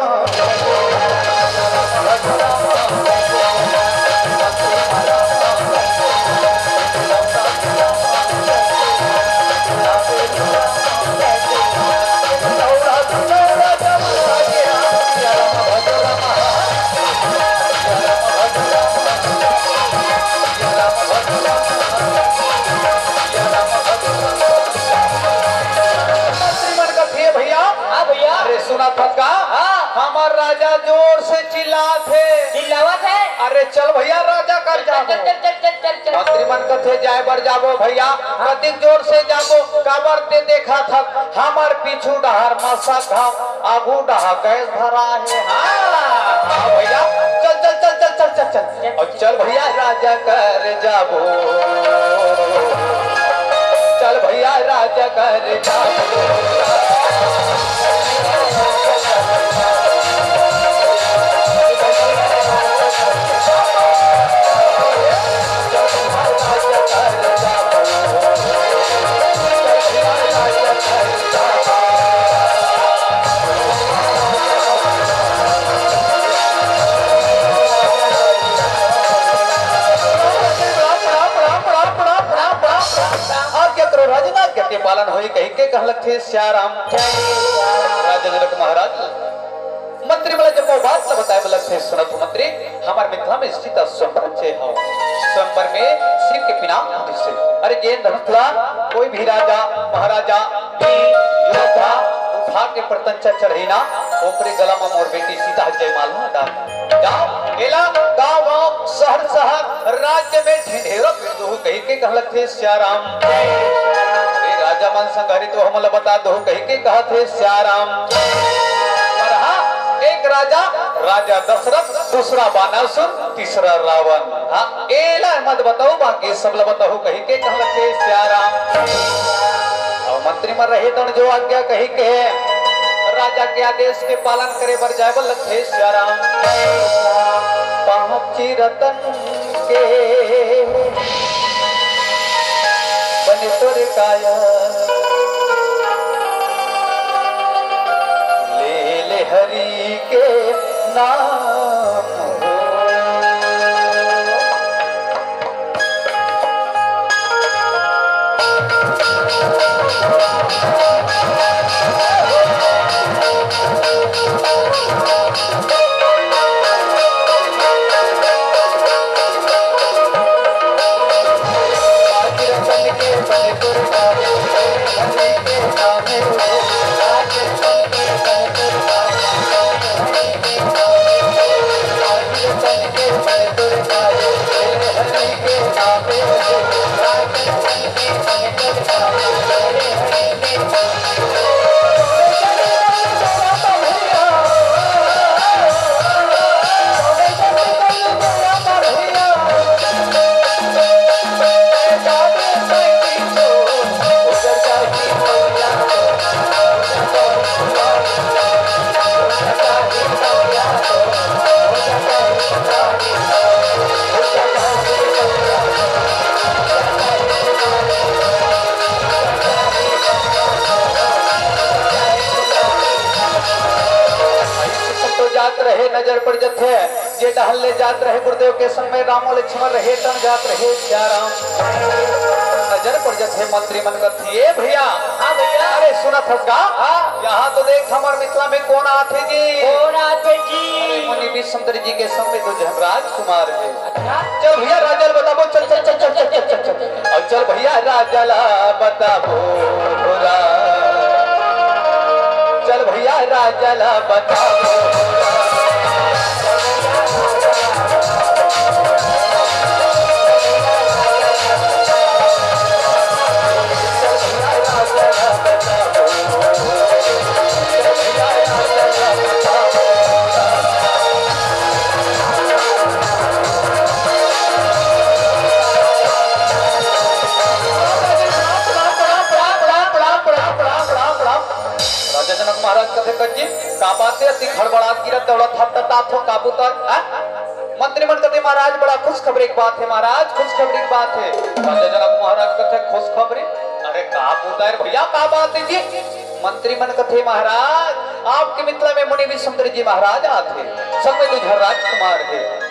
श्रीमान कथे भैया। हाँ भैया। अरे सुनत हस का? हाँ। हमर राजा जोर से चिल्लात हे। चिल्लावत हे। अरे चल भैया, राजा कर चल, जाबो। चल, चल, चल, चल, चल, चल। मंत्री मन कथे जाए बर जाबो भैया। हाँ। कतिक जोर से जाबो, काबर ते देखत हस, हमर पीछू डहर मसक घाव, आगू डहर गैस धरा हे। हाँ, हाँ भैया, चल, चल, चल। अउ चल भैया राजा कर जाबो, चल भैया राजा कर जाबो। राजनाज्ञा के पालन होई कहिके कहलक थे सियाराम। राजा जनक महाराज मंत्री मन ला जब वो बात ला बताए बर लगथे, सुनत हो मंत्री, हमर मिथिला में सीता स्वयंवर चे हव। स्वयंवर में शिव के पिनाक होइसे। अरे जेन धनुष ला कोई भी राजा, महाराजा, वीर, योद्धा उठा के प्रत्यंचा चढ़ही ना, ओकरे गला म मोर बेटी सीता ह जयमाला डाल। जाव, एला गाँव गाँव, शहर शहर, राज्य में ढिंढेरा पीट दुहू कहिके कहलक थे सियाराम। ए राजा मन संग हरित वो हमन ला बता दुहू कहिके कहत हे सियाराम। पर हाँ, एक राजा, राजा दशरथ, दूसरा बानासुर, तीसरा रावण। हाँ, एला मत बताओ, बाकी सब ला बताओ कहिके कहलक हे सियाराम। अउ मंत्री मन रहे तन जो आज्ञा कहिके राजा के आदेश के पालन करे बर जाए बर लगथे सियाराम। पाँच रतन के बने तोर काया, ले ले हरि के नाम हो। तो जात रहे, नजर पड़ जथे, जे डहल ले जात रहे गुरुदेव के संग में रामो लक्ष्मण रहे, तन जात रहे सियाराम। नजर पड़ जथे मंत्री मन कथे, "ए भैया।" हाँ भैया। अरे सुनत हस गा? हाँ। यहाँ तो देख हमर मिथिला में कोन आथे जी? कोन आथे जी? अरे मुनि विश्वामित्र जी के संग में दो झन राजकुमार हे। अच्छा। चल भैया राजा ला बताबो, चल, चल, चल। अउ चल भैया राजा ला बताबो, हो रा-, चल भैया राजा ला बताबो, हो रा-, राजा जनक महाराज कथे, "कज्जी, का बात हे? अति हड़बड़ात गिरत दौड़त हफ्ततात हो, का बुता?" हाँ? मंत्री मन कथे, "महाराज, बड़ा खुशखबरी के बात हे, महाराज, खुशखबरी के बात हे।" राजा जनक महाराज कथे, "खुशखबरी? अरे का बुता हे भैया, का बात हे जी?" मंत्री मन कथे, "महाराज, आपके मिथिला में मुनि विश्वामित्र जी महाराज आथे, संग में दू झन राजकुमार हे।"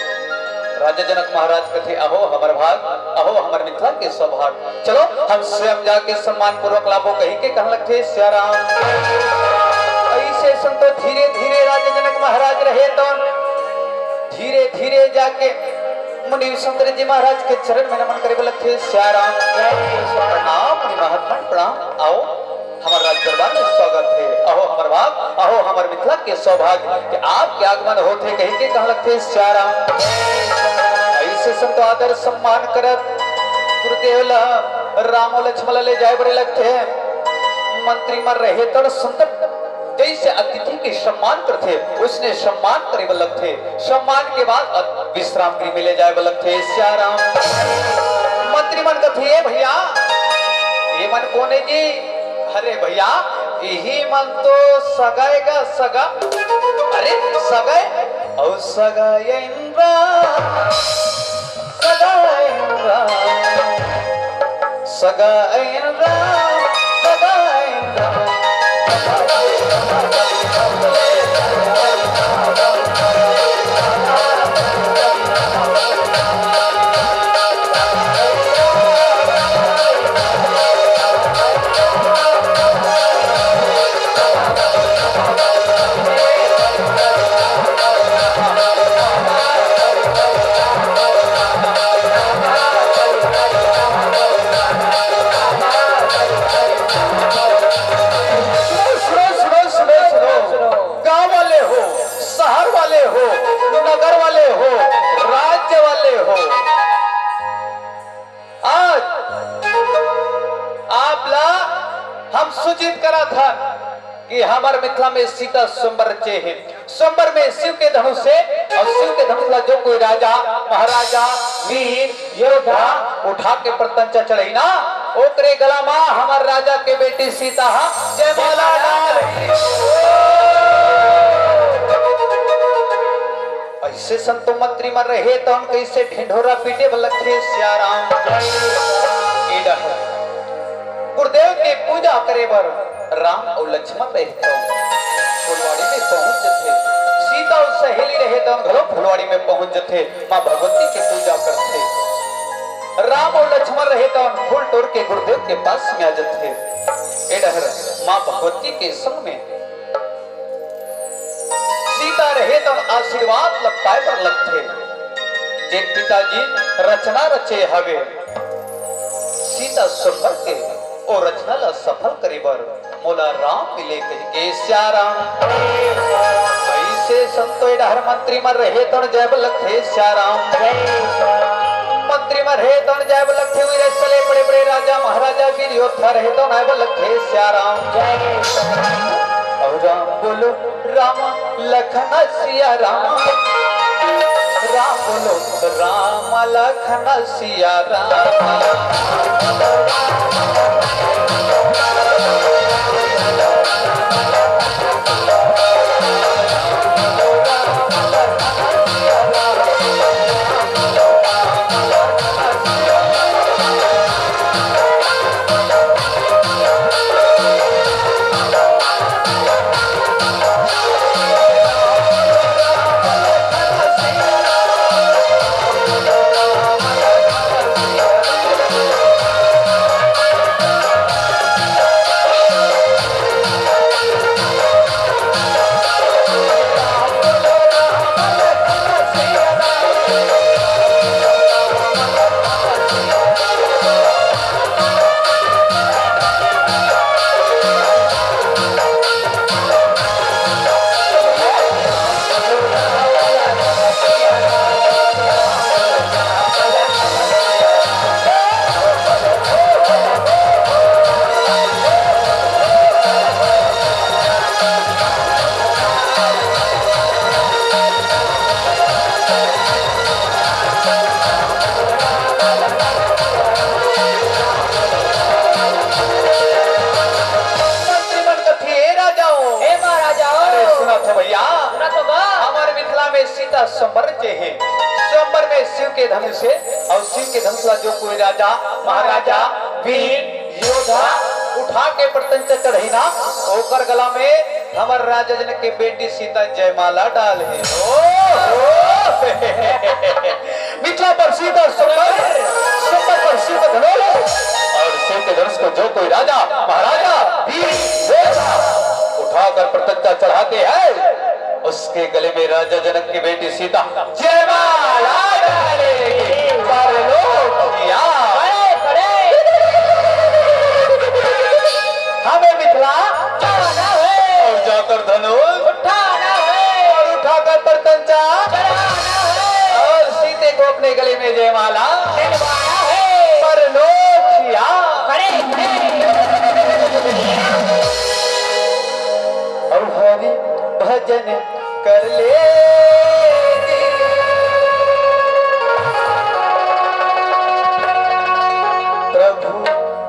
राजा जनक महाराज कथे, "अहो हमर भाग, अहो हमर मिथिला के सौभाग, चलो हम स्वयं जाके सम्मान पूर्वक लाबो," कहिके कहन लगथे सियाराम। अइसे संतो धीरे धीरे राजा जनक महाराज रहे तो धीरे धीरे जाके मुनि विश्वामित्र जी महाराज के चरण में नमन करे बर लगथे सियाराम। प्रणाम मुनि महात्मा, प्रणाम। आओ, हमर राज दरबार में स्वागत हे। अहो हमर भाग, अहो हमर मिथिला के सौभाग्य कि आपके आगमन होथे कहिके कहन लगथे सियाराम। अइसे संतो आदर सम्मान करत गुरुदेव ला रामो लक्ष्मण ला ले जाए बरे लगथे। मंत्री मन रहे तड़ संत जइसे अतिथि के सम्मान करथे, ओइसने सम्मान करे बर लगथे। सम्मान के बाद अ-, विश्राम गृह में ले जाए बर लगथे सियाराम। मंत्री मन कथे, "ए भैया, ये मन कोन हे जी?" "अरे भैया, इही मन तो सगा ए गा, सगा।" "अरे सगा ए? अउ सगा ए इन रा, सगा ए इन रा।" सगा ए इन रा, सगा ए इन रा। ला हम सूचित करत हन कि हमर मिथिला में सीता स्वयंवर रचे हे। स्वयंवर में शिव के धनुष हे अउ शिव के धनुष ला जो कोई राजा, महाराजा, वीर, योद्धा उठा के प्रत्यंचा चढ़ही ना, ओकरे गला मा हमर राजा के बेटी सीता हा जयमाला डालही। अइसे संतो मंत्री मन रहे तउन कइसे ढिंढोरा पीटे बर लगथे सियाराम। ए डहर गुरुदेव के पूजा करे बर राम अउ लक्ष्मण रहे तउन फुलवाड़ी में पहुंच जथे। सीता अउ सहेली रहे तउन घलो फुलवाड़ी में पहुंच जथे, मां भगवती के पूजा करथे। राम अउ लक्ष्मण रहे तउन फूल टोर के गुरुदेव के पास में आ जथे। ए डहर मां भगवती के संग में सीता रहे तउन आशीर्वाद ल पाए बर लगथे। जेन पिताजी रचना रचे हवे, सीता स्वयंवर के ओ रचना ला सफल करे बर मोला राम मिले कहिके सियाराम। अइसे संतो ए डहर मंत्री मन रहे तउन जय बर लगथे सियाराम। मंत्री मन रहे तउन जय बर लगथे, उही रहे चले बड़े बड़े राजा महाराजा वीर योद्धा रहे तउन आय बर लगथे सियाराम। अउ राम बोलो राम लखन सिया राम, राम बोलो राम लखन सिया राम। मंत्री मन कथे, "ए राजाओं।" हे महाराजाओं। अरे सुनत हो भैया, सुनत हो बा। हमर मिथिला में सीता स्वयंवर रचे हे। स्वयंवर में शिव के धनुष हे अउ शिव के धनुष ला जो कोई राजा, महाराजा, वीर, योद्धा उठा के प्रत्यंचा चढ़ही ना, ओकर गला में हमर राजा जनक के बेटी सीता जयमाला डालही। ओ, ओ। मिथिला पर सीता स्वयंवर, स्वयंवर पर शिव का धनुष, और शिव के धनुष को जो कोई राजा, महाराजा, वीर, योद्धा उठाकर प्रत्यंचा चढ़ाते हैं, उसके गले में राजा जनक की बेटी सीता जयमाला डालेगी। परलोक की आग। खड़े, खड़े। हमें मिथिला जाना है। और जाकर धनुष उठाना है। और उठाकर प्रत्यंचा चढ़ाना है। और सीते को अपने गले में जयमाला डलवाना है। परलोक की आग। खड़े, खड़े। और हरि भजन कर ले, प्रभु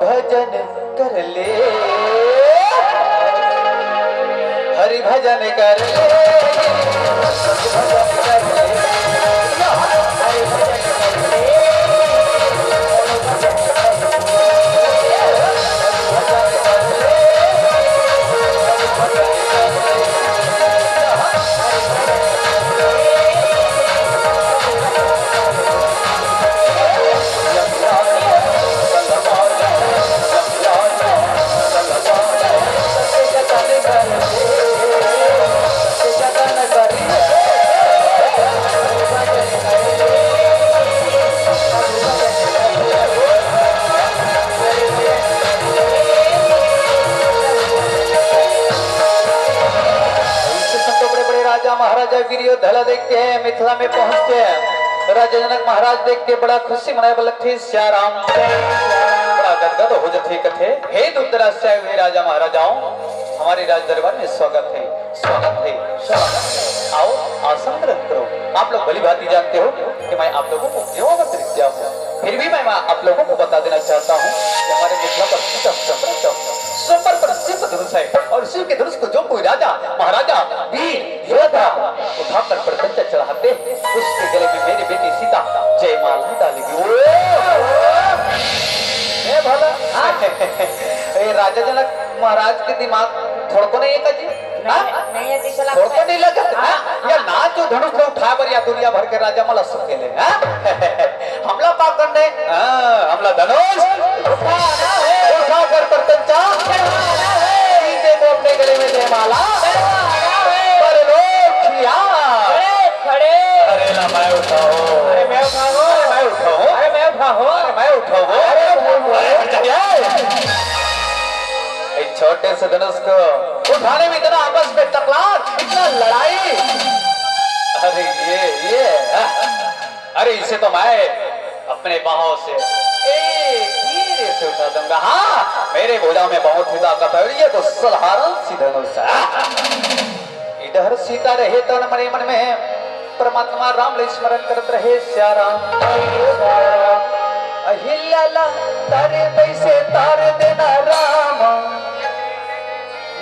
भजन कर ले, हरि भजन कर ले, प्रभु भजन कर ले, हरि भजन कर ले। अइसे संतो बड़े बड़े राजा महाराजा वीर योद्धा ला देख के मिथिला में पहुंचथे। राजा जनक महाराज देख के बड़ा खुशी मनाए बर लगथे। सियाराम। बड़ा गदगद हो जथे कथे, हे दूर दराज से आए हुए राजा महाराजाओं, हमारे राज दरबार में स्वागत है, स्वागत है, स्वागत है। आओ, आसन ग्रहण करो। आप लोग भली भांति जानते हो कि मैं आप लोगों को क्यों आमंत्रित किया हूँ, फिर भी मैं आप लोगों को बता देना चाहता हूँ कि हमारे मिथिला पर सीता स्वयंवर, स्वयंवर पर शिव धनुष है और शिव के धनुष को जो कोई राजा, महाराजा, वीर, योद्धा उठाकर प्रत्यंचा चढ़ाते, उसके गले में मेरी बेटी सीता जयमाला डालेगी। ओ! ए भला, हाँ? ए राजा जनक महाराज के दिमाग थोड़को नहीं है का जी? हाँ? नहीं, नहीं है, कैसे लगता थोड़को है? नहीं लगा? हाँ, हाँ? या हाँ। ना जो धनुष को उठा बर या दुनिया भर के राजा मला सकेले, हाँ? हमला पा करने, हाँ, हमला धनुष उठाना है। उठाकर प्रत्यंचा चढ़ाना है। सीते को अपने गले में जयमाला चढ़ाना है। परलोक किया। खड़े, खड़े। अरे ना मैं उठाऊं। अरे मैं उठाऊं। अरे मैं उठाऊं। अरे मैं उठाऊं। अरे मैं उठाऊं। अरे उठाऊं। अरे हट जा। ए, छोटे से धनुष को उठाने में इतना आपस में तकरार, इतना लड़ाई। अरे ये, ये, हाँ। अरे इसे तो मैं अपने बाहों से, ए, धीरे से उठा दूंगा। हाँ, मेरे भुजा में बहुत ही ताकत है। ये तो सधारण सी धनुष है। इधर सीता रहे तन मने मन में परमात्मा राम ले स्मरण करत रहे, श्या राम, श्या राम। अहिल्या ला तारे तैसे तार देना राम,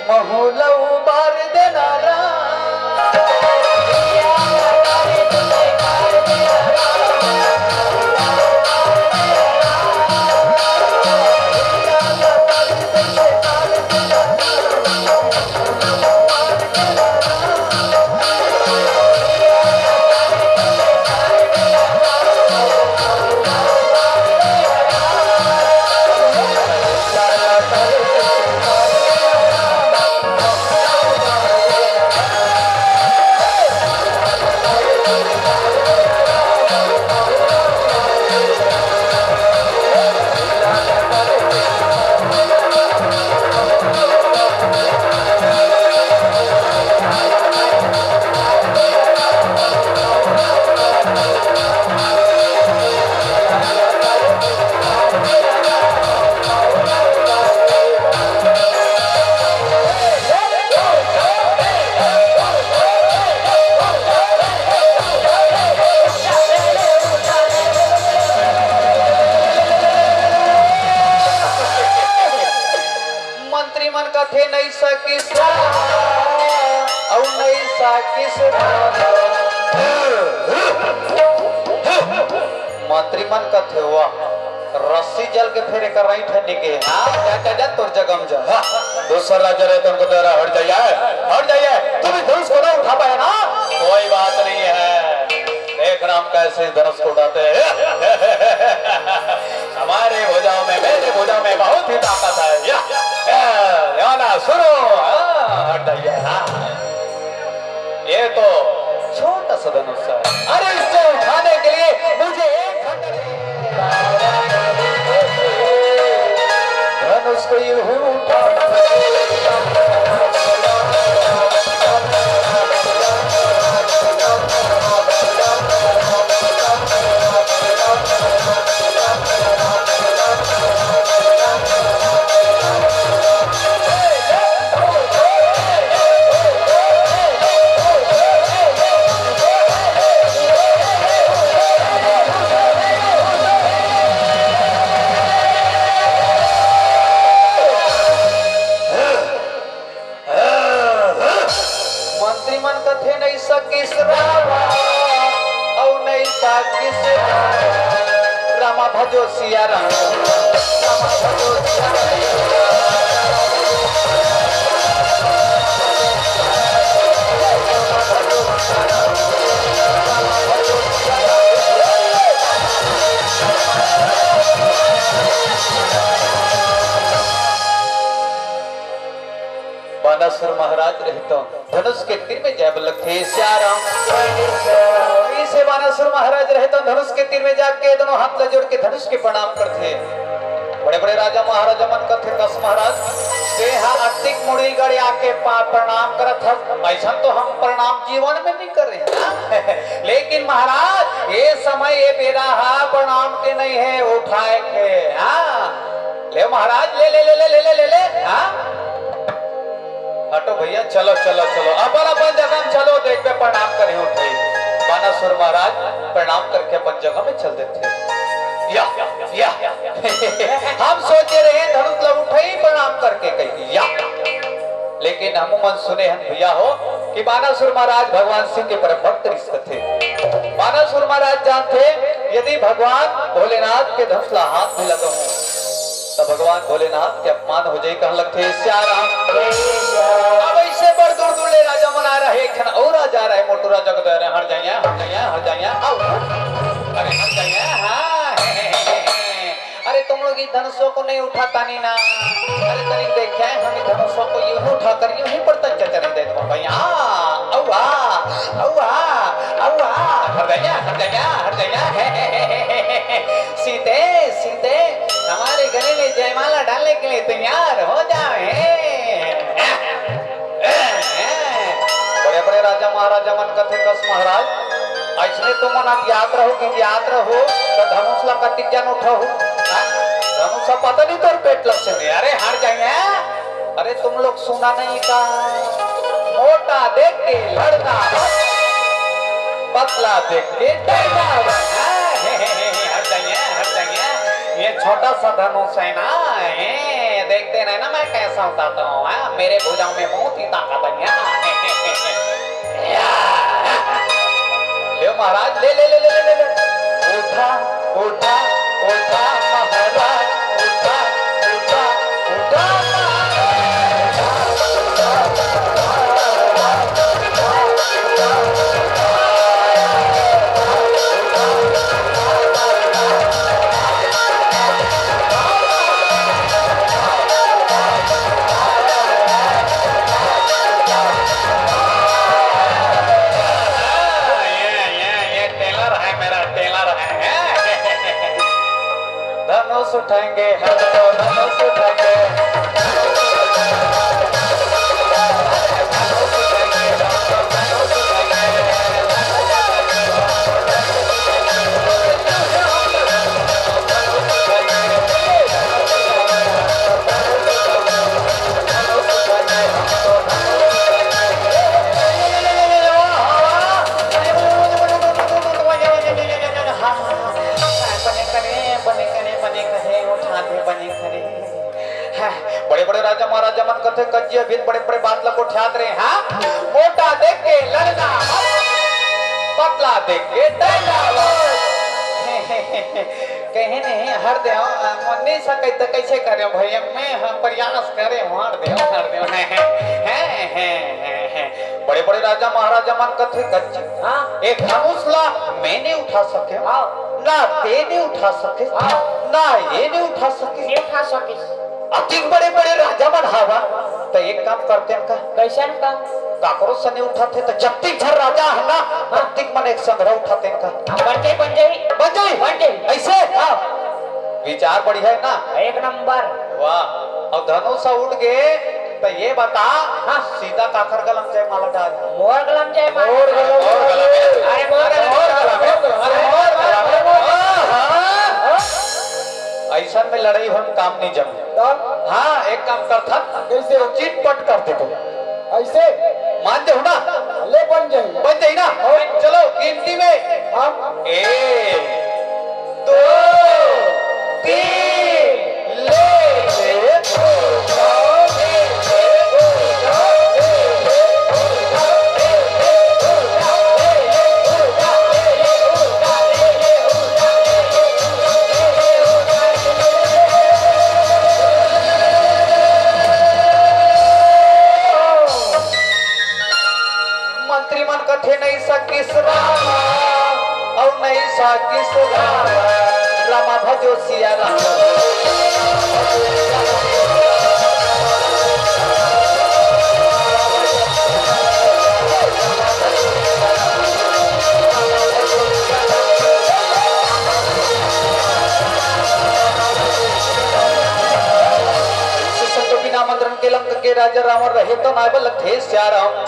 महू ला उबार देना राम। मंत्री मन कथे, "नइ सकिस राम, अउ नइ सकिस राम।" मंत्री मन कथे, "वाह, रस्सी जल के फेर एकर रईठ निके। हाँ, जा, जा, जा, तोर जगह में जा। हाँ, दूसर राजा रहे तो उनको डरा, हट जाइए, हट जाइए। तुम इस धनुष को ना उठा पाए ना, कोई बात नहीं है।" देख राम कैसे धनुष को उठाते हैं। हमारे भुजाओं में, मेरे भुजाओं में बहुत ही ताकत है। या, या, या ना, सुनो। हाँ, हट जाइए, हाँ। ये तो छोटा सा धनुष है। अरे, इसको उठाने के लिए मुझे एक घंटा धनुष को यूं ही उठा। मंत्री मन कथे, "नइ सकिस रामा, अउ नइ सकिस रामा, भजो सिया राम, रामा भजो सिया राम।" बानासुर महाराज रहितो धनुष के तीर में जाय बर लगथे, सिया राम। इसे बानासुर महाराज रहितो धनुष के तीर में जाके दोनों हाथ ला जोड़ के धनुष के प्रणाम करथे। बड़े-बड़े राजा महाराजा मन कथे, "कस महाराज, तेहा अतिक मुड़ी गड़े आके पा-, प्रणाम करत हस, अइसन तो हम प्रणाम जीवन में नइ करे।" लेकिन महाराज, ये समय, ये बेरा हा प्रणाम के नइ हे, उठाय के, हाँ। हे महाराज, ले, ले, ले, हाँ? हटो भैया, चलो, चलो, चलो, अपन, अपन जगह में चलो, देखबे, प्रणाम करे उठे। बानासुर महाराज प्रणाम करके अपन जगह में चल देथे। या, या, हम सोचे रहे धनुष ला उठई प्रणाम करके कही, या। लेकिन हमू मन सुने हन भैया हो कि बानासुर महाराज भगवान शिव के परम भक्त रिहिस कथे। बानासुर महाराज जानथे, यदि भगवान भोलेनाथ के धनुष ला हाथ में लगाहूं, त भगवान भोलेनाथ के अपमान हो जाई, कहन लगथे, "श्याम राम।" अब ऐसे बड़ दूर दूर ले राजा मन आ रहे, एक ठन अउ राजा रहे, मोटू राजा के दया, हट जाइया, हट जाइया, हट जाइया, आओ। अरे हट जाइया, हाँ, हे, हे, हे, हे, हे। अरे तुम लोग इस धनुषों को नहीं उठाता नहीं ना? अरे तनिक देखे, हम इस धनुषों को यूं ही उठा कर यूं ही पड़तन चचर दे दो भैया। अउआ, अउआ, अउआ, हट जाइया, हट जाइया, हट जाइया, हे, हे, हे, हे, हे, हे। सीते, सीते, हमारे गले में जयमाला डालने के लिए तैयार हो जाओ, हे। बड़े बड़े राजा महाराजा मन कथे, कस महाराज, अइसने तुमन अज्ञात रहो, गिंजियात रहो, त धनुष ला कतिक जन उठाहू? हाँ? धनुष ला पता नहीं तोर पेट लग से नहीं। अरे हट जाइया, अरे तुम लोग सुना नहीं का? मोटा देख के लड़ना मत, पतला देख के डरना मत। हाँ, हे, हे, हे, हे, हट जाइए, हट जाइए। ये छोटा सा धनुष है ना, ये देखते नहीं ना मैं कैसा उठाता हूँ, हाँ? मेरे भुजाओं में बहुत ही ताकत है, हाँ? ले महाराज, ले, ले, ले, ले, ले, ले। उठा, उठा, उठा महाराज, उठा, उठा, उठा महाराज। ये, ये, ये tailor है, मेरा tailor है। धनुष उठाएंगे हम तो, धनुष उठाएंगे। बने करे, बने करे, बने करे, उठा दे, बने करे। हाँ, बड़े बड़े राजा महाराजा मन कथे, कज्जी अभी बड़े बड़े बात ला गोठियात रहे, हाँ? मोटा देख के लड़ना मत, पतला देख के डरना मत। कहे नहीं, हर दे, मन नहीं सके तो कैसे करे भैया, मैं हम प्रयास करे, हर दे, हर दे। हैं, हैं, हैं, हैं, हैं। बड़े बड़े राजा महाराजा मन कथे, कज्जी, हाँ। एक धनुष ला मैं नहीं उठा सके, हाँ। ना ते नहीं उठा सके, हाँ। ना ये नहीं उठा सके। नहीं उठा सके। अतिक बड़े बड़े राजा मन हवा, तो एक काम करते हैं का? कैसन काम? काकरो से नहीं उठाते तो जत्तिक झन राजा है ना, हाँ। तत्तिक मन एक संघरा उठाते हैं का? हाँ, बन जाई, बन जाई। बन जाई? बन जाई। ऐसे? हाँ। विचार बढ़िया है ना? एक नंबर। वाह। अउ धनुष उठ गे, त ये बता, हाँ। सीता काखर गला म जयमाला डाल? मोर गला म जयमाला। मोर गला म। अरे मोर गला म। मोर गला म। अरे मोर गला म। हाँ, हाँ। अइसन में लड़ई होन काम नहीं जम। तब? हाँ, एक काम करथन। कैसे? चिटपट कर देबो। ऐसे? मान जाहू ना? ले बन जाही। बन जाही ना? हाँ। चलो, गिनती में। हाँ। एक, दो, तीन, ले, ले, ले, ले। मंत्री मन कथे, "नहीं सकिस रामा, अउ नहीं सकिस रामा, रामा भजो सिया रामा।" संतों बिना मंत्रन के लंक के राजा रावण रहे तो नाय बल थे सिया राम।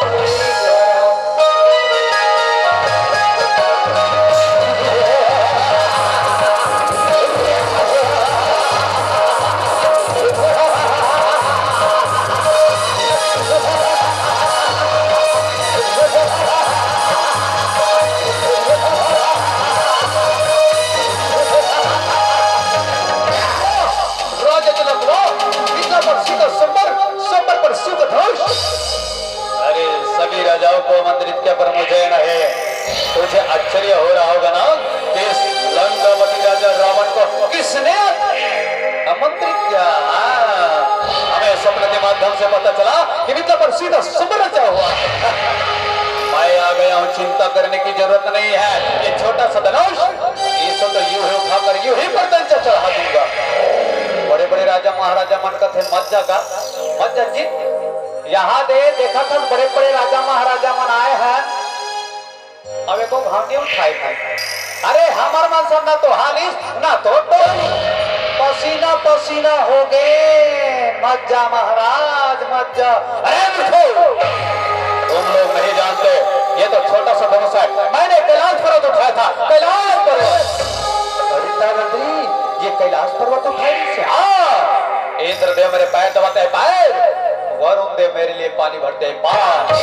से पता चला कि मिथिला पर सीधा सुमन रचा हुआ। मैं आ गया हूँ, चिंता करने की जरूरत नहीं है। ये छोटा सा धनुष, इसे तो यूं ही उठाकर यूं ही परतंचा चढ़ा दूंगा। बड़े बड़े राजा महाराजा मन कथे, "मत जा गा, मत जा जी।" यहाँ दे, देखा था, बड़े बड़े राजा महाराजा मन आए हैं। अब एको घाव नहीं उठाई भाई। अरे, हमर मन सब ना तो हालिस, ना तो डोली। पसीना पसीना हो गे। मत जा महाराज, मत जा। अरे मूर्खो, तुम लोग नहीं जानते, ये तो छोटा सा धनुष है। मैंने कैलाश पर्वत उठाया था, कैलाश पर्वत। अरे दादाजी, ये कैलाश पर्वत उठाए से? हाँ, इंद्रदेव मेरे पैर दबाते हैं, पैर। वरुण देव मेरे लिए पानी भरते हैं, पानी।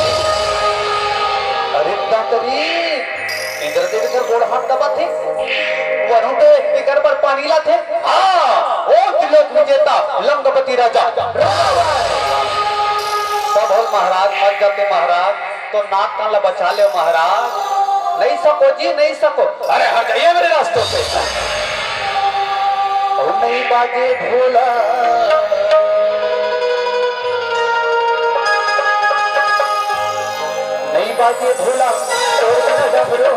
अरे दादाजी, इंद्रदेव एकर गोड़ हाथ दबाथे, वरुण देव एकर बर पानी लाथे। हाँ, ओ त्रिलोक विजेता लंकापति राजा रावण। सब होल महाराज, मत जाते महाराज, तो नाक कान ला बचा ले महाराज। नहीं सको जी, नहीं सको। अरे हट जाइए मेरे रास्तों से। ओ नहीं बाजे ढोला, नहीं बाजे ढोला, तोर बिना डमरू।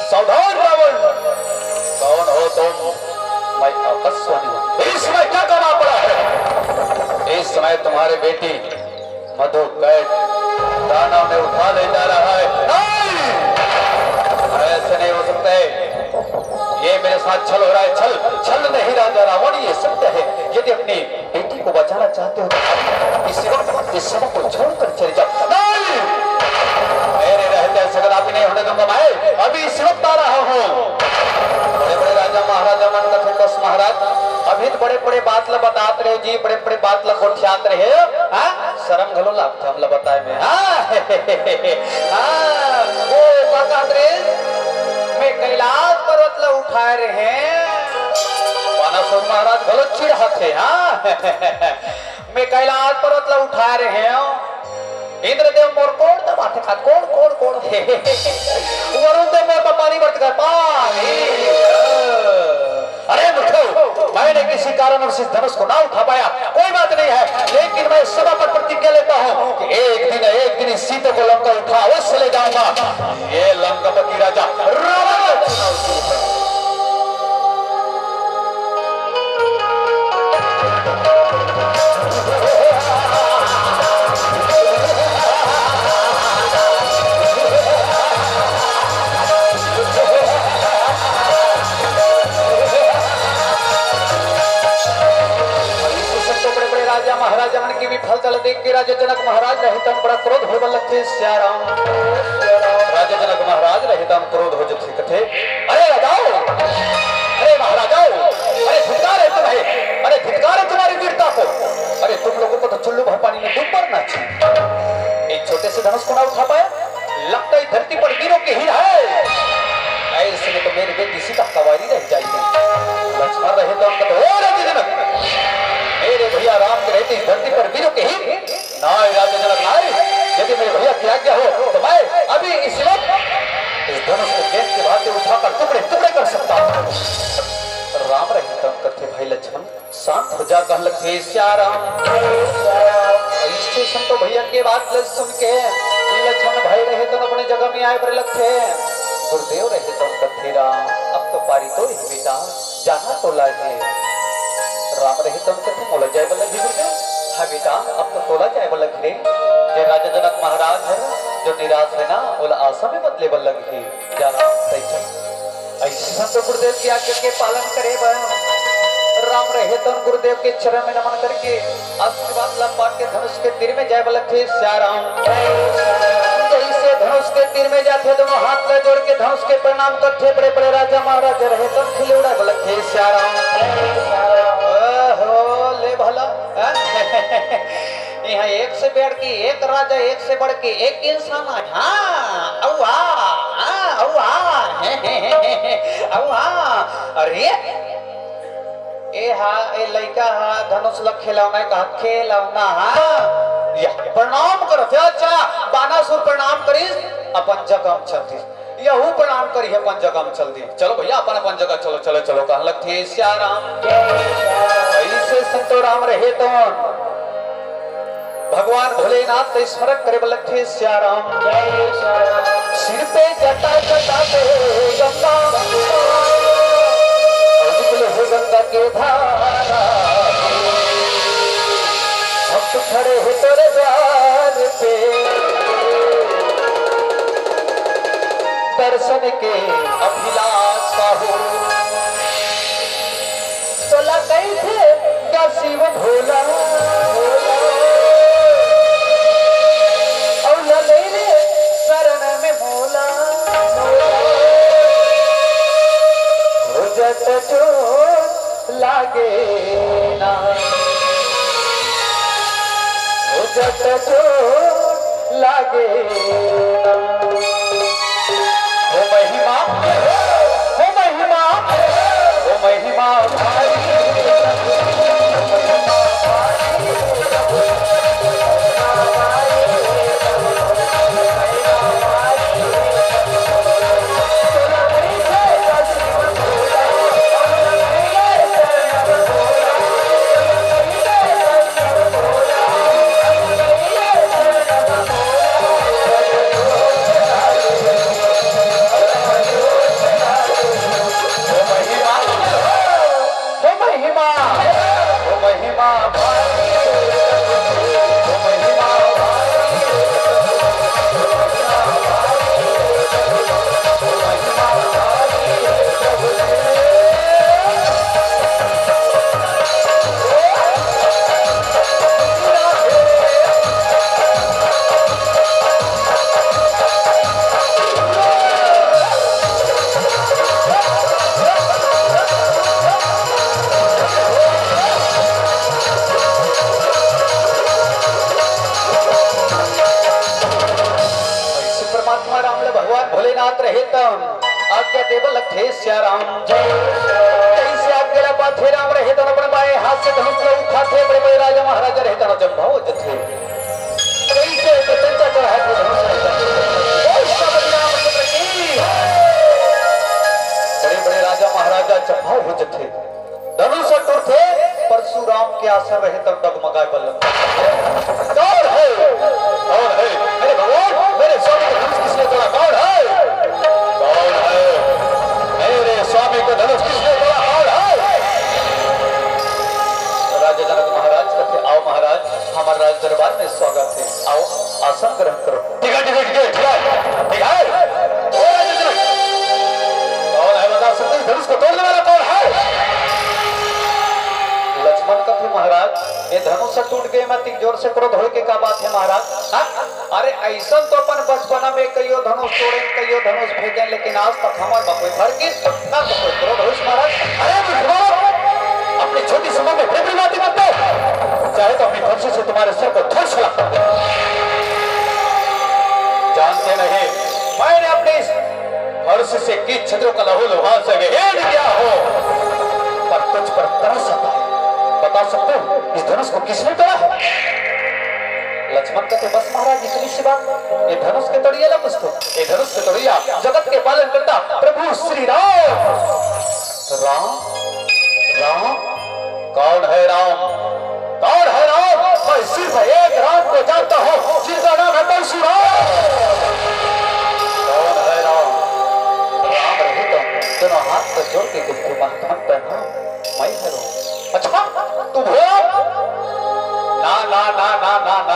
सावधान रावण, कौन हो तुम? मैं आकाशवाणी हूँ। इस समय क्या कमा पड़ा है? इस समय तुम्हारे बेटी मधु कैद दानव ने उठा ले जा रहा है। नहीं, ऐसे नहीं हो सकता है। ये मेरे साथ छल हो रहा है, छल। छल नहीं राजा रावण, ये सत्य है। यदि अपनी बेटी को बचाना चाहते हो तो इस वक्त इस सब को छोड़कर चले जाओ। नहीं, मेरे रहते ऐसे कदापि नहीं होने दूंगा। मैं अभी इस वक्त आ रहा हूँ। बड़े बड़े राजा महाराजा मन कथे, बस महाराज, अभी तो बड़े बड़े बात ला बतात रहे जी, बड़े बड़े बात ला गोठियात रहे। हाँ, शर्म घलो लागथे हमला बताए में। हाँ, हाँ, वो का कहत रहे, मैं कैलाश पर्वत ला उठाए रहे। बानासुर महाराज घलो चिढ़ाथे। हाँ, मैं कैलाश पर्वत ला उठाए रहे हूँ। इंद्रदेव मोर कोड़ दबाथे खात, कोड़, कोड़, कोड़। वरुण देव मोर पर पानी बरसत हे, पानी। अरे मूर्खो, मैंने किसी कारणवश इस धनुष को ना उठा पाया, कोई बात नहीं है, लेकिन मैं इस सभा पर प्रतिज्ञा लेता हूँ कि एक दिन, एक दिन इस सीते को लंका उठा अवश्य ले जाऊंगा। ये लंकापति राजा रावण का चुनाव चिन्ह है। इसी सब तो बड़े बड़े राजा महाराजा मन की विफलता ला देख के राजा जनक महाराज रहे तन बड़ा क्रोध होय बर लगथे। सियाराम, राजा जनक महाराज रहे तन क्रोध हो जथे, कथे, अरे राजाओ, अरे महाराजाओ, अरे धिक्कार है तुम्हें, अरे धिक्कार है तुम्हारी वीरता को। अरे तुम लोगों को तो चुल्लू भर पानी में डूब मरना चाहिए। एक छोटे से धनुष को ना उठा पाया, लगता है धरती पर वीरों की हीर है। ऐसे में तो मेरी बेटी सीता कंवारी रह जाएगी। लक्ष्मण रहे तो उनका तो, ओ राजा जनक, मेरे भैया राम के रहते इस धरती पर वीरों की हीर। नाय राजा जनक नाय, यदि मेरे भैया की आज्ञा हो तो मैं अभी इसी वक्त इस धनुष को गेंद के भांति उठाकर टुकड़े टुकड़े कर सकता हूँ। राम रहे तो कथे, भाई लक्ष्मण, शांत हो जा, कहलक हे सियाराम। ऐसे संतो भैया के बात ल सुन के लक्ष्मण भाई रहे तन अपने जगह में आए बर लगथे। गुरुदेव रहे तन कथे, राम, अब तो पारी तो ही बेटा, जाना तो लागे। राम रहे तन कथे, मोला जाए बर लगही गुरुदेव। हाँ बेटा, अब तो तोला जाए बर लगही रे। जे राजा जनक महाराज हर जो निराश हे ना, ओला आशा में बदले बर लगही। जा राम, तैं चल। ऐसे संतो गुरुदेव की आज्ञा के पालन करे बर राम रहे तो गुरुदेव के चरण में नमन करके आशीर्वाद ला पाके धनुष के तीर में जाए वाला थे सियाराम। जैसे धनुष के तीर में जाथे, दोनों हाथ ला जोड़ के धनुष के प्रणाम करथे। बड़े बड़े राजा महाराजा रहे तो खिले उड़ाए वाला थे सियाराम। ओहो, ले भला, हाँ? यहाँ एक से बढ़ के एक राजा, एक से बढ़ के एक इंसान है। हाँ, अउआ, हाँ, अउआ, अउआ। अरे, ए हा, ए लइका हा, धनुष ल खेलौना कहा, खेलौना हा। या, प्रणाम करो, चाचा, बानासुर प्रणाम करिस, अपन जगह म चल दिस। यहू प्रणाम करिस, अपन जगह म चल दिस। चलो भैया, अपन, अपन जगह चलो, चलो, चलो, कहलक थे सियाराम। ऐसे संतो राम रहे तो भगवान भोलेनाथ के स्मरण करे बर लगथे सियाराम। सिर पे जटा जटा से गंगा, और निकले हो गंगा के धारा। भक्त खड़े हो तेरे द्वार पे, दर्शन के अभिलाषा हो। तोला कहिथे का शिव भोला, अउ ललई रे शरण में मोला। हो जट जो लागे ना, हो जट जो लागे ना। हो महिमा, हो महिमा, हो महिमा भारी। ऐसे परमात्मा राम ले भगवान भोलेनाथ रहे तन आज्ञा देव लग थे सिया राम। जैसे आज्ञा ला पाथे राम रहे तन अपन बाएं हाथ से धनुष ला उठाथे, बड़े बड़े राजा महाराजा रहे तन जब भाव जथे। जैसे एक चंचा चढ़ा के धनुष ले जाथे। बोल श्री रामचंद्र की। बड़े बड़े राजा महाराजा जब भाव जथे। धनुष टूटथे, परशुराम के आसन रहे तब डगमगाए बर लगथे। कौन है? कौन है? मेरे भगवान, मेरे स्वामी का धनुष किसने तोड़ा? कौन है? कौन है? मेरे स्वामी का धनुष किसने तोड़ा? कौन है? राजा जनक महाराज कथे, "आओ महाराज, हमारे राज दरबार में स्वागत है, आओ आसन ग्रहण करो।" ठीक है, ठीक है, ठीक है, ठीक है, ठीक है। ओ राजा जनक, कौन है बता सकते हैं? धनुष को तोड़ने वाला कौन है? लक्ष्मण कथे, "महाराज, ये धनुष टूट गए, मैं तीन जोर से क्रोध होए के का बात है महाराज?" हाँ? अरे ऐसा तो अपन बचपना में कईयो धनुष तोड़े, कईयो धनुष फेंके, लेकिन आज तक हमार में कोई फर्क ना तो कोई क्रोध होइस महाराज। अरे मूर्ख, अपनी छोटी सी उम्र में बड़ी बड़ी बातें करते हो। चाहे तो अपनी फंसी से तुम्हारे सिर को धड़ सला। जानते नहीं, मैंने अपने इस फर्श से कीट छद्रों का लहू लुहान से विहीन किया हो, पर तुझ पर तरस आता है। बता सकते हो इस धनुष को किसने तोड़ा है? लक्ष्मण कहते, "बस महाराज, इतनी सी बात। ये धनुष के तोड़िए ला कुछ तो, ये धनुष के तोड़िए आप, जगत के पालन करता प्रभु श्री राम।" राम? राम? कौन है राम? कौन है राम? मैं सिर्फ एक राम को जानता हूँ, जिनका नाम है परशुराम। कौन है राम? राम रहे तो दोनों हाथ को जोड़ के कहते, "महात्मा प्रणाम, मैं हूँ राम।" अच्छा, तुम हो? ना, ना, ना, ना, ना,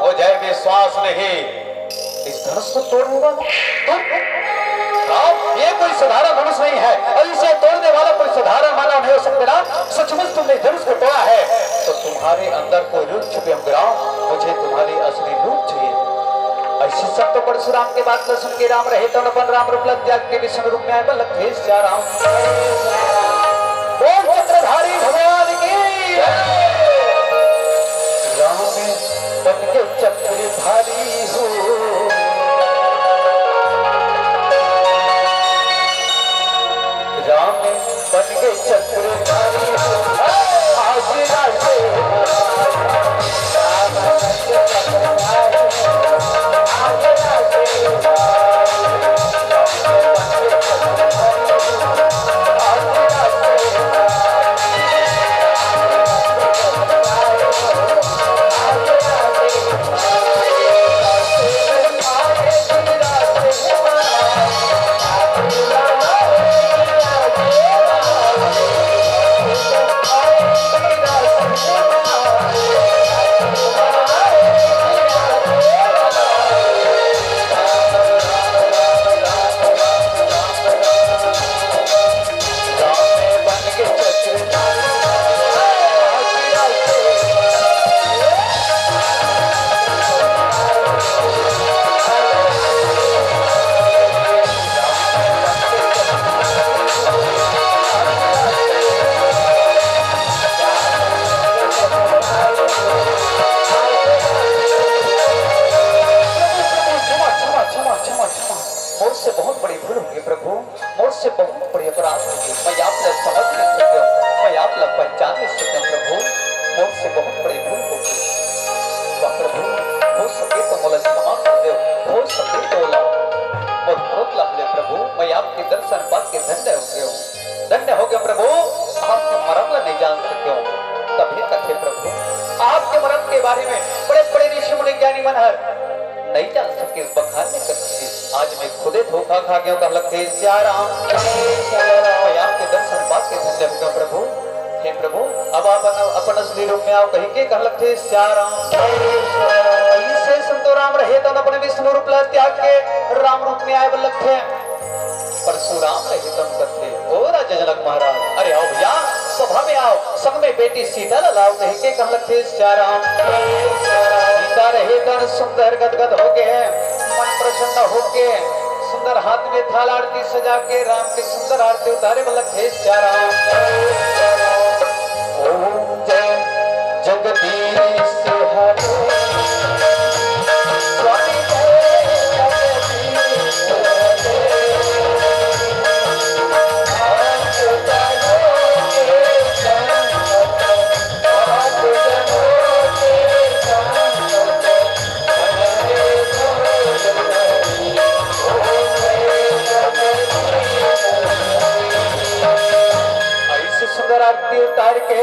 मुझे विश्वास नहीं। इस धनुष को तोड़ने वाला तुम? राम, ये कोई साधारण धनुष नहीं है और इसे तोड़ने वाला कोई साधारण मानव नहीं हो सकता। राम, सचमुच तुमने धनुष को तोड़ा है तो तुम्हारे अंदर कोई रुद्र छुपे होंगे राम, मुझे तुम्हारे असली रूप चाहिए। ऐसे सब तो परशुराम के बात ल सुन के राम रहे तन अपन राम रूप ल त्याग के विष्णु रूप में आए, बोल लखन सिया राम। बोल चक्रधारी भगवान की। राम बन के चक्रधारी हो। राम बन के चक्रधारी हो। आज राजे क्षमा, क्षमा, क्षमा, क्षमा, क्षमा। मोर से बहुत बड़ी भूल होगी प्रभु, मोर से बहुत बड़ी अपराध होगी। मैं आप ला समझ नहीं सके, मैं आप ला पहचान नहीं सके प्रभु, मोर से बहुत बड़ी भूल होगी। वाह प्रभु, हो सके तो मोला क्षमा कर दे, हो सके तो ला मोर क्रोध ला ले प्रभु, मैं आपके दर्शन पाके धन्य हो गया हूँ। धन्य हो गया प्रभु, आपके मरम ला नहीं जान सके। तभी कथे प्रभु, आपके मरम के बारे में बड़े बड़े ऋषि मुनि ज्ञानी मन हर नहीं जान सके, बखान नहीं कर सके। आज मैं खुदे धोखा खा गया हूँ, कह लखन सिया राम। मैं आपके दर्शन पाके धन्य हो गया प्रभु। हे प्रभु, अब आप अपन, अपन असली रूप में आओ, कही के कह लखन सिया राम। ऐसे संतो राम रहे तन अपने विष्णु रूप ला त्याग के राम रूप में आए, बोल लखन परशुराम रहे तन कथे, ओ राजा जनक महाराज, अरे आओ भैया, सभा में आओ, संग में बेटी सीता ला लाओ, कह के कह लखन सिया राम। सीता रहे तन सुंदर गदगद हो गए, मन प्रसन्न हो गए, सुंदर हाथ में थाल आरती सजा के राम के सुंदर आरती उतारे, बोल लखन सिया राम। ओम जय जगदीश हरे। स्वामी जय जगदीश हरे। भक्त जनों के संत, भक्त जनों के संत। ऐसे सुंदर आरती उतार के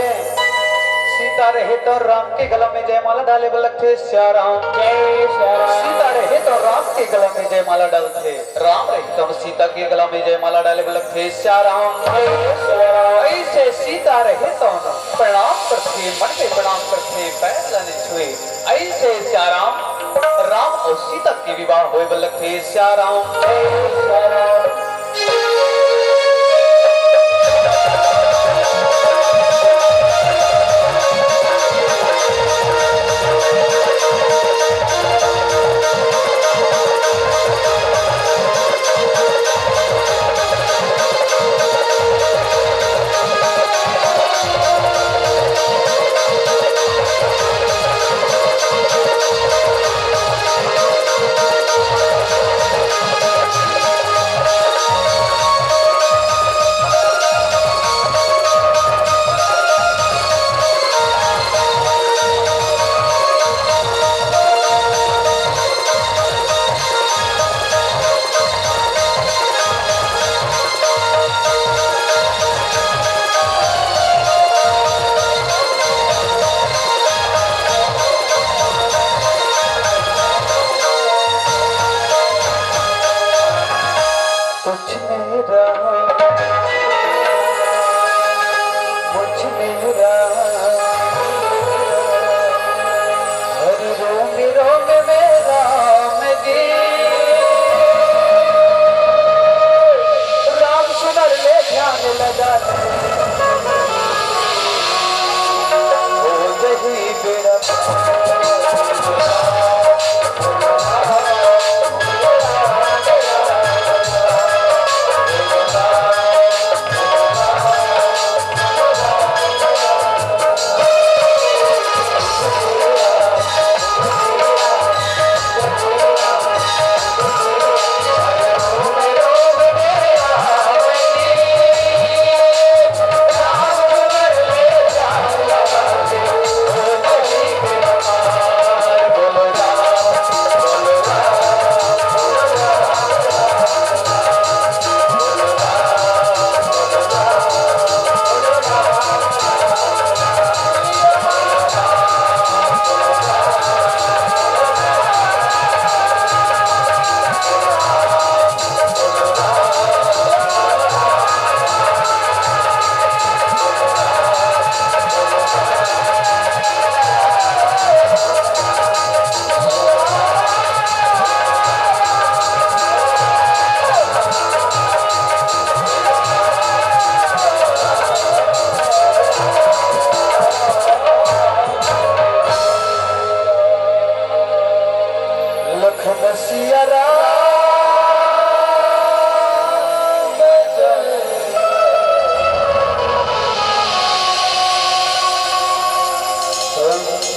सीता रहे तो राम के गला में जयमाला डाले, बोल लखन सिया राम। जय सिया राम। सीता रहे तो राम के गला में जयमाला डालथे, राम रहे तो सीता के गला में जयमाला डाले, बोल लखन सिया राम। जय सिया राम। ऐसे सीता रहे तो प्रणाम करथे, मन में प्रणाम करथे, पैर ला नहीं छुए। ऐसे सिया राम, राम और सीता के विवाह होए, बोल लखन सिया राम।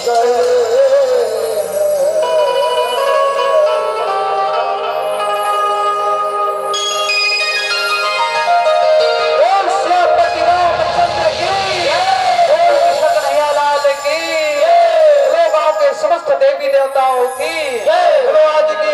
बोल सियापति रामचंद्र की, बोल कृष्ण कन्हैया लाल की, बोलो गांव के समस्त देवी देवताओं की, बोलो आज की